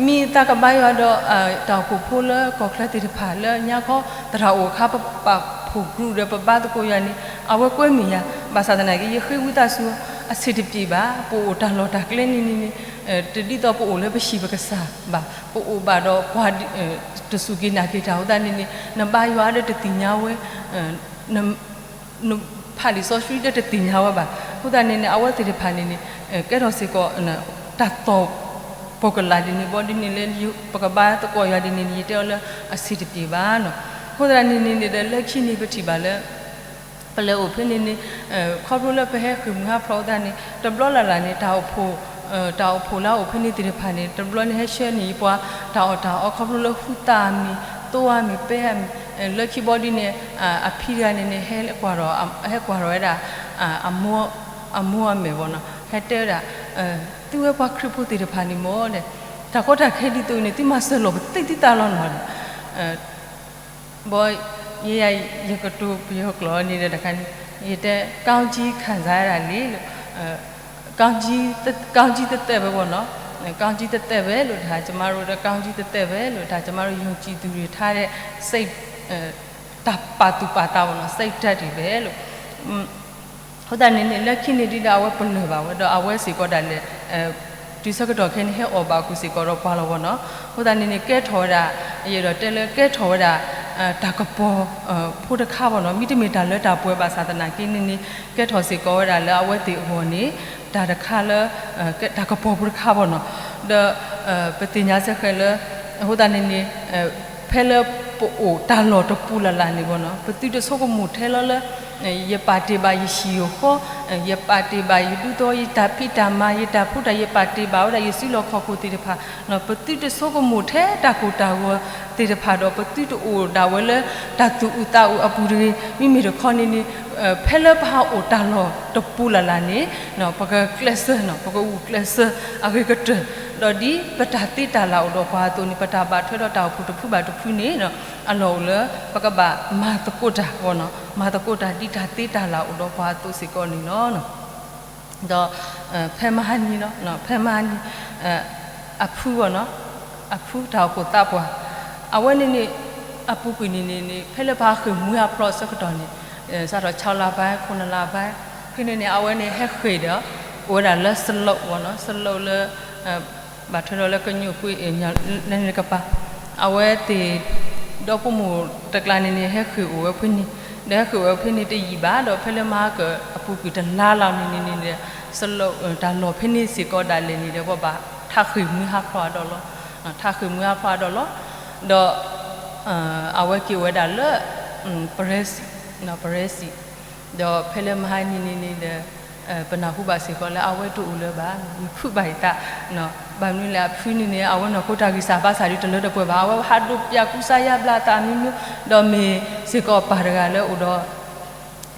မ့ၢ်သးကဘါယွၤဒီး တၢ်အိၣ်ဖှိၣ်ဖိလၢကီၢ်ချၢသ့ၣ်တဖၣ်လၢညါခီ သရၣ်အိၣ်အခါ ပပာ်ဖှိၣ် group ဒီးပဘါသကိးယွၤန့ၣ် အဝဲကွဲမုာ်ယၤ. ဘၣ်ဆၣ်သနာ်က့ ယဃ့ဝံသးစူၤ အဆင်တပြေဘၣ်, ပအိၣ်တၢ်လီၢ်တၢ်ကျဲန့ၣ်န့ၣ်န့ၣ် တဒ်သိးပအိၣ်လၢပဟံၣ်ပကစၢ်ဘၣ်, ပအိၣ်ဘၣ်ဒီးပှၤ တစူၢ်က့ၤနာ်က့ၤတၢ်အဃိသတးန့ၣ်န့ၣ် နဘါယွၤဒီးတသ့ၣ်ညါဝဲ, နဖးလံာ်စီဆှံဒီးတသ့ၣ်ညါဝဲဘၣ်. အဃိသတးန့ၣ်န့ၣ် အဝဲသ့ၣ်တဖၣ်န့ၣ်န့ၣ် ကဲထီၣ်စ့ၢ်ကီး တၢ်တီၢ်ပိၤကလာ်ဒ်န့ၣ်ဘီဒ်န့ၣ်လၢ ပကဘါသကိးယွၤဒ်န့ၣ်န့ၣ် ယတဲအီၤလၢအဆင်တပြေဘၣ်နီၤ. အဃိသတးန့ၣ်န့ၣ်န့ၣ်ဒီး လၢခံန့ၣ်ပထံၣ်ဘၣ်လၢ ပလဲၤအိၣ်ဖဲန့ၣ်န့ၣ် ခီဖျိလၢပဟဲဃ့ၢ်မှံဟးဖျိးအဃိသတးန့ၣ် တဘျီလၢ်လၢ်န့ၣ် တၢ်အိၣ်ဖှိၣ် တၢ်အိၣ်ဖှိၣ်လၢအအိၣ်ဖဲန့ၣ်သ့ၣ်တဖၣ်န့ၣ် တဘျီန့ၣ်ဟဲဆှၢန့ၢ်ယပှၤ တၢ်အီၣ်တၢ်အီ ခီဖျိလၢဟူသၣ်မ့ၢ် သိအါမ့ၢ် ပဲအါမ့ၢ်, လၢခံဘီဒ်န့ၣ် အဖံတဂၤန့ၣ်န့ၣ် ဟဲကွၢ်ထီၣ် ဟဲကွၢ်ထီၣ်ဝဲဒၣ် အမိၢ်အမဲာ်ဘီနီၤ ဟဲတဲဝဲဒၣ် သုဝဲပှၤခရံာ်ဖိသ့ၣ်တဖၣ်န့ၣ်မ့ၢ်ဒီး တၢ်ကီတၢ်ခဲဒ်သိးန့ၣ် သုမၤစၢၤလီၤပသ့သုသးလီၤနီၤဒီး ဘီ ယဲယၤ ယကတိၤပယီၤကျိာ်န့ၣ်ဒီးတခါန့ၣ် ယတဲ ကောင်းကြီးခံစားရတာလေလို့ ကောင်းကြီး ကောင်းကြီးသက်သက်ပဲပေါ့နော် ကောင်းကြီးသက်သက်ပဲလို့ ဒါကျမတို့ ကောင်းကြီးသက်သက်ပဲလို့ ဒါကျမတို့ယုံကြည်သူတွေထားတဲ့ စိတ် တၢ်ပာ်သူၣ်ပာ်သးပေါ့နော် စိတ်ဓာတ်တွေပဲလို့ အဃိသတးန့ၣ်န့ၣ် လၢခံန့ၣ်ဒ်ဒီး အဝဲပလၢၢ်ဘၣ်ဝဲဒီး အဝဲစ့ၢ်ကီးဒၣ်လဲာ် တုၤဆၢကတီၢ်ခဲအံၤန့ၣ် ဟဲအီၣ်ဘၣ်ကွံာ်စ့ၢ်ကီးဒီးပှၤလီၤဘီနီၤ. အဃိသတးန့ၣ်န့ၣ် ကဲထီၣ်ဝဲဒၣ် ယအဲၣ်ဒိးတဲလၢ ကဲထီၣ်ဝဲဒၣ် တၢ်ကပီၤဖိတခါဘီနီၤ. မ့တမ့ၢ်တၢ်လၢတၢ်ပှဲၤဘၣ်ဆၣ်သနာ်က့န့ၣ်န့ၣ် ကဲထီၣ်စ့ၢ်ကီးဝဲဒၣ်လၢအဝဲသ့ၣ်အဂီၢ်န့ၣ် တၢ်တခါလၢ တၢ်ကပီၤဖိတခါဘီနီၤ. ဒီး ပသ့ၣ်ညါစ့ၢ်ကီးလၢ အဃိသတးန့ၣ်န့ၣ် ဖဲလၢပအိၣ်တၢ်လီၢ်တပူၤလၢ်လၢ်န့ၣ်ဘီနီၤ ပသုတဆိကမိၣ်ထဲလီၤလၢ ယပာ်တ့ၢ်ဘၣ်ယဟံၣ်ယဃီ, ယပာ်တ့ၢ်ဘၣ်ယဒူသီ ယတၢ်ဖံးတၢ်မၤ ယတၢ်ဖှူတၢ် ယပာ်တ့ၢ်ဘၣ်ဝဲဒၣ်ယစုလီၢ်ခီၣ်ခိၣ်သ့ၣ်တဖၣ်, ပသုတဆိကမိၣ်ထဲတၢ်ကိၢ်တၢ်ဂီၤသ့ၣ်တဖၣ်ဒီး ပသုတအိၣ်ဒၣ်ဝဲလၢ တၢ်သူၣ်အုးသးအုးအပူၤတဂ့ၤ. မ့မ့ၢ်တခီန့ၣ်န့ၣ် ဖဲလၢပဟးအိၣ်တၢ်လီၢ်တပူၤလၢ်လၢ်န့ၣ် ပကကျဲးစၢးနီၤ ပကဂုာ်ကျဲးစၢးအဂ့ၤကတၢၢ်, ဒီးဒ်ပတၢ်သ့တၢ်လၢ်အိၣ်ဒီးပှၤအသိးန့ၣ် ပတၢ်ဘၣ်ထွဲဒီးတၢ်အိၣ်ဖှိၣ်တဖုဘၣ်တဖုန့ၣ် အလီၢ်အိၣ်လၢ ပကဘၣ်မၤသကိးတၢ်ဘီနီၤ မၤသကိးတၢ်ဒ်တၢ်သ့တၢ်လၢ်အိၣ်ဒီးပှၤအသိးစ့ၢ်ကီးန့ၣ်လီၤ. ဒီး ဖဲမဟါနံၤလီၤ ဖဲမဟါနံၤ အဖုဘီနီၤ အဖုတၢ်အိၣ်ဖှိၣ်သးပှၢ် အဝဲန့ၣ်န့ၣ် အပူၤကွံာ်န့ၣ်န့ၣ်န့ၣ် ဖဲလၢပဟးဃ့ၢ်မှံဟးဖျိးအဆၢကတီၢ်န့ၣ် စးထီၣ် ခြောက်လပိုင်း ခုနစ်လပိုင်း ဖဲန့ၣ်န့ၣ် အဝဲန့ၣ်ဟဲဃ့ၢ်ဒီး အိၣ်ဝဲဒၣ်လၢစလိးဘီနီၤ စလိးလၢ ဘၣ်ထွဲဒီးလၢကညိၣ်ကွ့ လၢန့ၣ်တကပၤ အဝဲသ့ၣ် ဒီဖိမိၢ်တကျါန့ၣ်န့ၣ် ဟဲဃ့ၢ်အိၣ်ဝဲဖဲန့ၣ် ဒီးဟဲဃ့ၢ်အိၣ်ဝဲဖဲန့ၣ်တယံာ်ဘၣ် ဒီးဖဲလၢမဟါကအပူၤကွံာ်တလါလီၤန့ၣ်န့ၣ်န့ၣ်ဒီး စလိး တၢ်လီၢ်ဖဲန့ၣ်စ့ၢ်ကီးဒၣ်လဲာ်န့ၣ်ဒီး ပဘၣ်ထးဃ့ၢ်မှံဟးဖျိးအဒီးလီၤ ထးဃ့ၢ်မှံဟးဖျိးအဒီးလီၤ ဒီး အဝဲက့ၤအိၣ်ဝဲဒၣ်လၢ ပရၢစံၣ် ပရၢစံၣ် ဒီးဖဲလၢမဟါနံၤန့ၣ်န့ၣ်ဒီး ပနၢ်ဟူဘၣ်စ့ၢ်ကီးလၢအဝဲတအိၣ်လၢၤဘၣ် ယဖုးဘၣ်ယသး ဘၣ်မနုၤလဲၣ် အဖုန့ၣ်န့ၣ် အဝဲနီၢ်ခိတၢ်ဂံၢ်စၢ်ဘါစၢ်ဒ်တလၢတပှဲၤဘၣ် အဝဲဟးဒိးပၠးကူစါယါဘျါအသးမံမံ ဒီးမ့ၢ်စ့ၢ်ကီးပၢ်တဂၤလၢအိၣ်ဒီး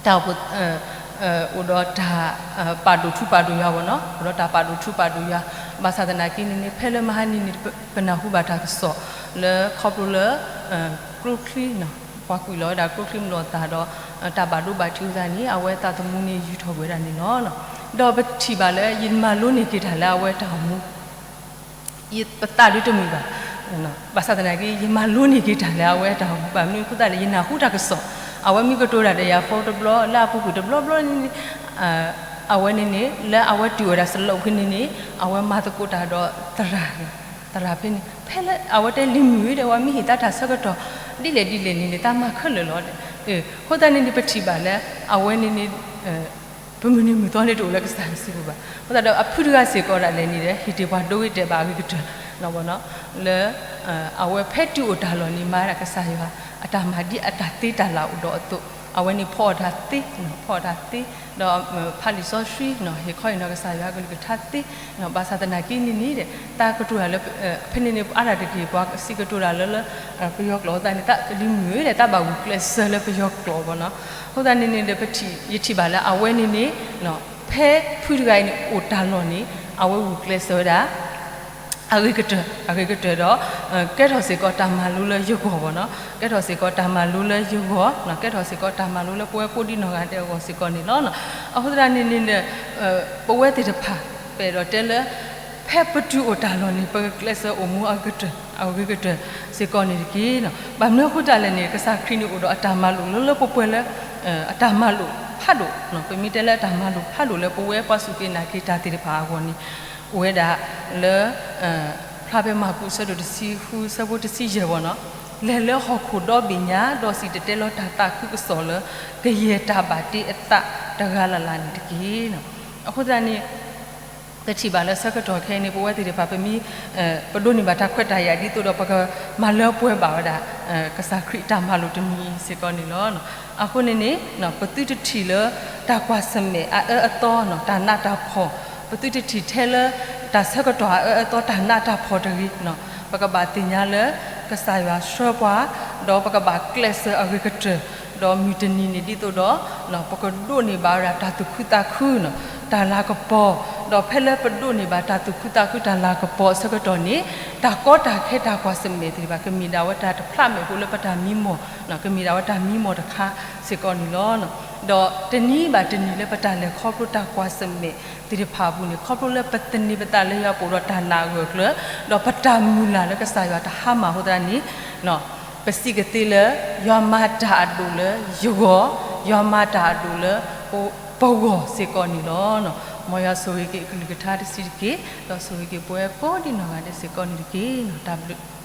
တၢ် အိၣ်ဒီးတၢ် ပာ်ဒိၣ်ထူပာ်ဒိၣ်ယွၤဘီနီၤ အိၣ်ဒီးတၢ်ပာ်ဒိၣ်ထူပာ်ဒိၣ်ယွၤ ဘၣ်ဆၣ်သနာ်က့န့ၣ်န့ၣ် ဖဲလၢမဟါနံၤန့ၣ် ပနၢ်ဟူဘၣ်တၢ်ကစီၣ်လၢခီဖျိလၢ ကျိချံနီၤ ပှၤကွံာ်လီၤဝဲဒၣ်ကျိချံမျိာ်သၣ်ဒီး တၢ်ဘၣ်ဒိဘၣ်ထံးအသးန့ၣ် အဝဲသးသမူန့ၣ်ယူၤထီၣ်ကွံာ်ဝဲဒၣ်န့ၣ်လီၤ. ဒီးပထံၣ်ဘၣ်လၢ ယမၤလိန့ၢ်က့ၤတၢ်လၢအဝဲတၢ်အိၣ်မူ ပသးဒုတမုာ်ဘၣ်. ဘၣ်ဆၣ်သနာ်က့ ယမၤလိန့ၢ်က့ၤတၢ်လၢအဝဲတၢ်အိၣ်မူ ဘၣ်မနုၤအဃိသတးလဲၣ် ယနၢ်ဟူတၢ်ကစီၣ် အဝဲမ့ၢ်ကတိၤတၢ်ဒီးယၤဃီတဘျီ လၢအပူၤကွံာ်တဘျီဘျီန့ၣ်န့ၣ် အဝဲန့ၣ်န့ၣ် လၢအဝဲတုၤဝဲဒၣ်စလိးဖဲန့ၣ်န့ၣ် အဝဲမၤသကိးတၢ်ဒီးသရၣ် သရၣ်ဖဲန့ၣ် ဖဲလၢအဝဲတဲလံၤမုၢ်ဝံၤဒီး ဝဲမ့ၢ်ဟ့ၣ်သးတၢ်ဆၢကတီၢ် ဒ်လဲၣ်ဒ်လဲၣ်န့ၣ်န့ၣ် သးမၤခဲလၢာ်လီၤ. အဃိသတးန့ၣ်န့ၣ် ပထံၣ်ဘၣ်လၢ အဝဲန့ၣ်န့ၣ် ပမုၢ်နံၤမုၢ်သီန့ၣ်တအိၣ်လၢကစၢ်ယွၤစုပူၤဘၣ်. အဃိသတးဒီးအဖုတဂၤစ့ၢ်ကီးဒၣ်လဲာ်န့ၣ်ဒီး ဟ့ၣ်တ့ၢ်ပှၤဒိဂ့ၤတဲာ်ဘၣ်အဂ့ၤကတၢၢ် လၢ အဝဲဖဲတုၤအိၣ်တၢ်လီၢ်န့ၣ်မၤဒၣ်ကစၢ်ယွၤ အတၢ်မၤဒ်အတၢ်သ့တၢ်လၢ်အိၣ်ဒီးအသိး အဝဲန့ၣ်ဖီအီၣ်တၢ်သ့, ဖီအီၣ်တၢ်သ့, ဒီးဖးလံာ်စီဆှံ ဟ့ၣ်ခီဟ့ၣ်နီၤကစၢ်ယွၤအကလုၢ်ကထါသ့, ဘၣ်ဆၣ်သနာ်က့န့ၣ်န့ၣ်ဒီး တၢ်ကတိၤတၢ်လၢ ဖဲန့ၣ်န့ၣ် အါဒၣ်တက့ၢ် ပှၤစံးကတိၤတၢ်လၢလၢ ပယီၤကျိာ်အသးန့ၣ် တၢ်ကလံၤမုၢ်ဒီး တၢ်ဘၣ်ဂုာ်ကျဲးစၢးလၢပယီၤကျိာ်ဘၣ်နီၤ. အဃိသတးန့ၣ်န့ၣ်ဒီး ပထံၣ် ယထံၣ်ဘၣ်လၢအဝဲန့ၣ်န့ၣ် ဖဲဖုတဂၤအံၤန့ၣ်အိၣ်တၢ်လီၢ်န့ၣ် အဝဲဂုာ်ကျဲးစၢးဝဲဒၣ် အဂ့ၤကတၢၢ် အဂ့ၤကတၢၢ်ဒီး ကဲထီၣ်စ့ၢ်ကီးတၢ်မၤလိလၢယဂီၢ်ဘၣ်နီၤ. ကဲထီၣ်စ့ၢ်ကီးတၢ်မၤလိလၢယဂီၢ်, ကဲထီၣ်စ့ၢ်ကီးတၢ်မၤလိလၢပဝဲကိးဒံနီၢ်ဂၤဒဲးအဂီၢ်စ့ၢ်ကီးန့ၣ်လီၤ. အဃိသတးန့ၣ်န့ၣ်ဒီး ပဝဲသ့ၣ်တဖၣ် ပအဲၣ်ဒိးတဲလၢ ဖဲပတုၤအိၣ်တၢ်လီၢ်န့ၣ် ပကကျဲးစၢးအိၣ်မူအဂ့ၤကတၢၢ် အဂ့ၤကတၢၢ်စ့ၢ်ကီးန့ၣ်တက့ၢ်. ဘၣ်မနုၤအဃိသတးလဲၣ်န့ၣ် ကစၢ်ခရံာ်န့ၣ်အိၣ်ဒီးအတၢ်မၤလိာ်လၢလၢပှဲၤပှဲၤလၢ အတၢ်မၤလိာ်ဖးဒိၣ်, ပမ့ၢ်တဲလၢအတၢ်မၤလိာ်ဖးဒိၣ်လၢပဝဲပှၤစူၢ်က့ၤနာ်က့ၤတၢ်သ့ၣ်တဖၣ်အဂီၢ်န့ၣ် အိၣ်ဝဲဒၣ်လၢ ဖျါဖဲမၢ်ကူးအဆၢဒိၣ်တဆံဃု အဆၢဖိတဆံယဲၢ်ဘၣ်နီၤ, လဲၤလၢဟီၣ်ခိၣ်ဒီဘ့ၣ်ညါ ဒီးစံၣ်တဲၤတဲလီၤတၢ်သးခုကစီၣ်လၢ ကယဲၢ်တၢ်ဘၣ်တ့အသးတဂၤလၢ်လၢ်န့ၣ်တက့ၢ်. အဃိသတးန့ၣ် ပထံၣ်ဘၣ်လၢဆၢကတီၢ်ခဲအံၤန့ၣ် ပဝဲသ့ၣ်တဖၣ် ပမ့ၢ် ပဒိးန့ၢ်ဘၣ်တၢ်ခွဲးတၢ်ယာ်ဒ်သိးဒီး ပကမၤလၢပှဲၤဘၣ်ဝဲဒၣ် ကစၢ်ခရံာ်အတၢ်မၤလိာ်တမံၤစ့ၢ်ကီးန့ၣ်လီၤ. အဃိန့ၣ်န့ၣ် ပသုတထံၣ်လၢ တၢ်ကွၢ်ဆၢၣ်မဲာ်အအၢအသီ တၢ်နးတၢ်ဖှီၣ်, ပသုတထံၣ်ထဲလၢ တၢ်ဆၢကတီၢ်အအၢအသီ တၢ်နးတၢ်ဖှီၣ်တဂ့ၤ, ပကဘၣ်သ့ၣ်ညါလၢ ကစၢ်ယွၤဆှၢပှၤ ဒီးပကဘၣ်ကျဲးစၢးအဂ့ၤကတၢၢ်, ဒီးမုၢ်တနံၤန့ၣ်ဒ်သိးဒီး ပကဒိးန့ၢ်ဘၣ်ဝဲဒၣ်တၢ်သူၣ်ခုသးခု တၢ်လၤကပီၤ, ဒီးဖဲလၢပဒိးန့ၢ်ဘၣ်တၢ်သူၣ်ခုသးခုတၢ်လၤကပီၤအဆၢကတီၢ်န့ၣ် တၢ်ကီတၢ်ခဲတၢ်ကွၢ်ဆၢၣ်မဲာ်သ့ၣ်တဖၣ် ကမ့ၢ်ဒၣ်ဝဲတၢ်တဖျးမဲာ်ဖိလၢပတၢ်မံမီၢ်, ကမ့ၢ်ဒၣ်ဝဲတၢ်မံမီၢ်တခါစ့ၢ်ကီးန့ၣ်လီၤ. ဒီးတနံၤဘၣ်တနံၤလၢပတၢ်လဲၤခီဖျိတၢ်ကွၢ်ဆၢၣ်မဲာ်သ့ၣ်တဖၣ်အပူၤန့ၣ် ခီဖျိလၢပသန့ၤပသးလၢယွၤပအိၣ်ဒီးတၢ်နာ်အဂၢၢ်အကျၢၤ, ဒီးပတၢ်မုၢ်လၢ်လၢကစၢ်ယွၤတဟါမၢ်အဃိသတးန့ၣ် ပစံးကသ့လၢ ယွၤမၤတၢ်အဒိၣ်လၢယဂီၢ်, ယွၤမၤတၢ်အဒိၣ်လၢ ပဂီၢ်စ့ၢ်ကီးန့ၣ်လီၤ. မ်ယွၤဆိၣ်ဂ့ၤက့ၤအကလုၢ်ကထါတဆံးတက့ၢ်, ဒီးဆိၣ်ဂ့ၤက့ၤပဝဲကိးဒံနီၢ်ဂၤဒဲးစ့ၢ်ကီးန့ၣ်တက့ၢ်. တၢ်ဘျုး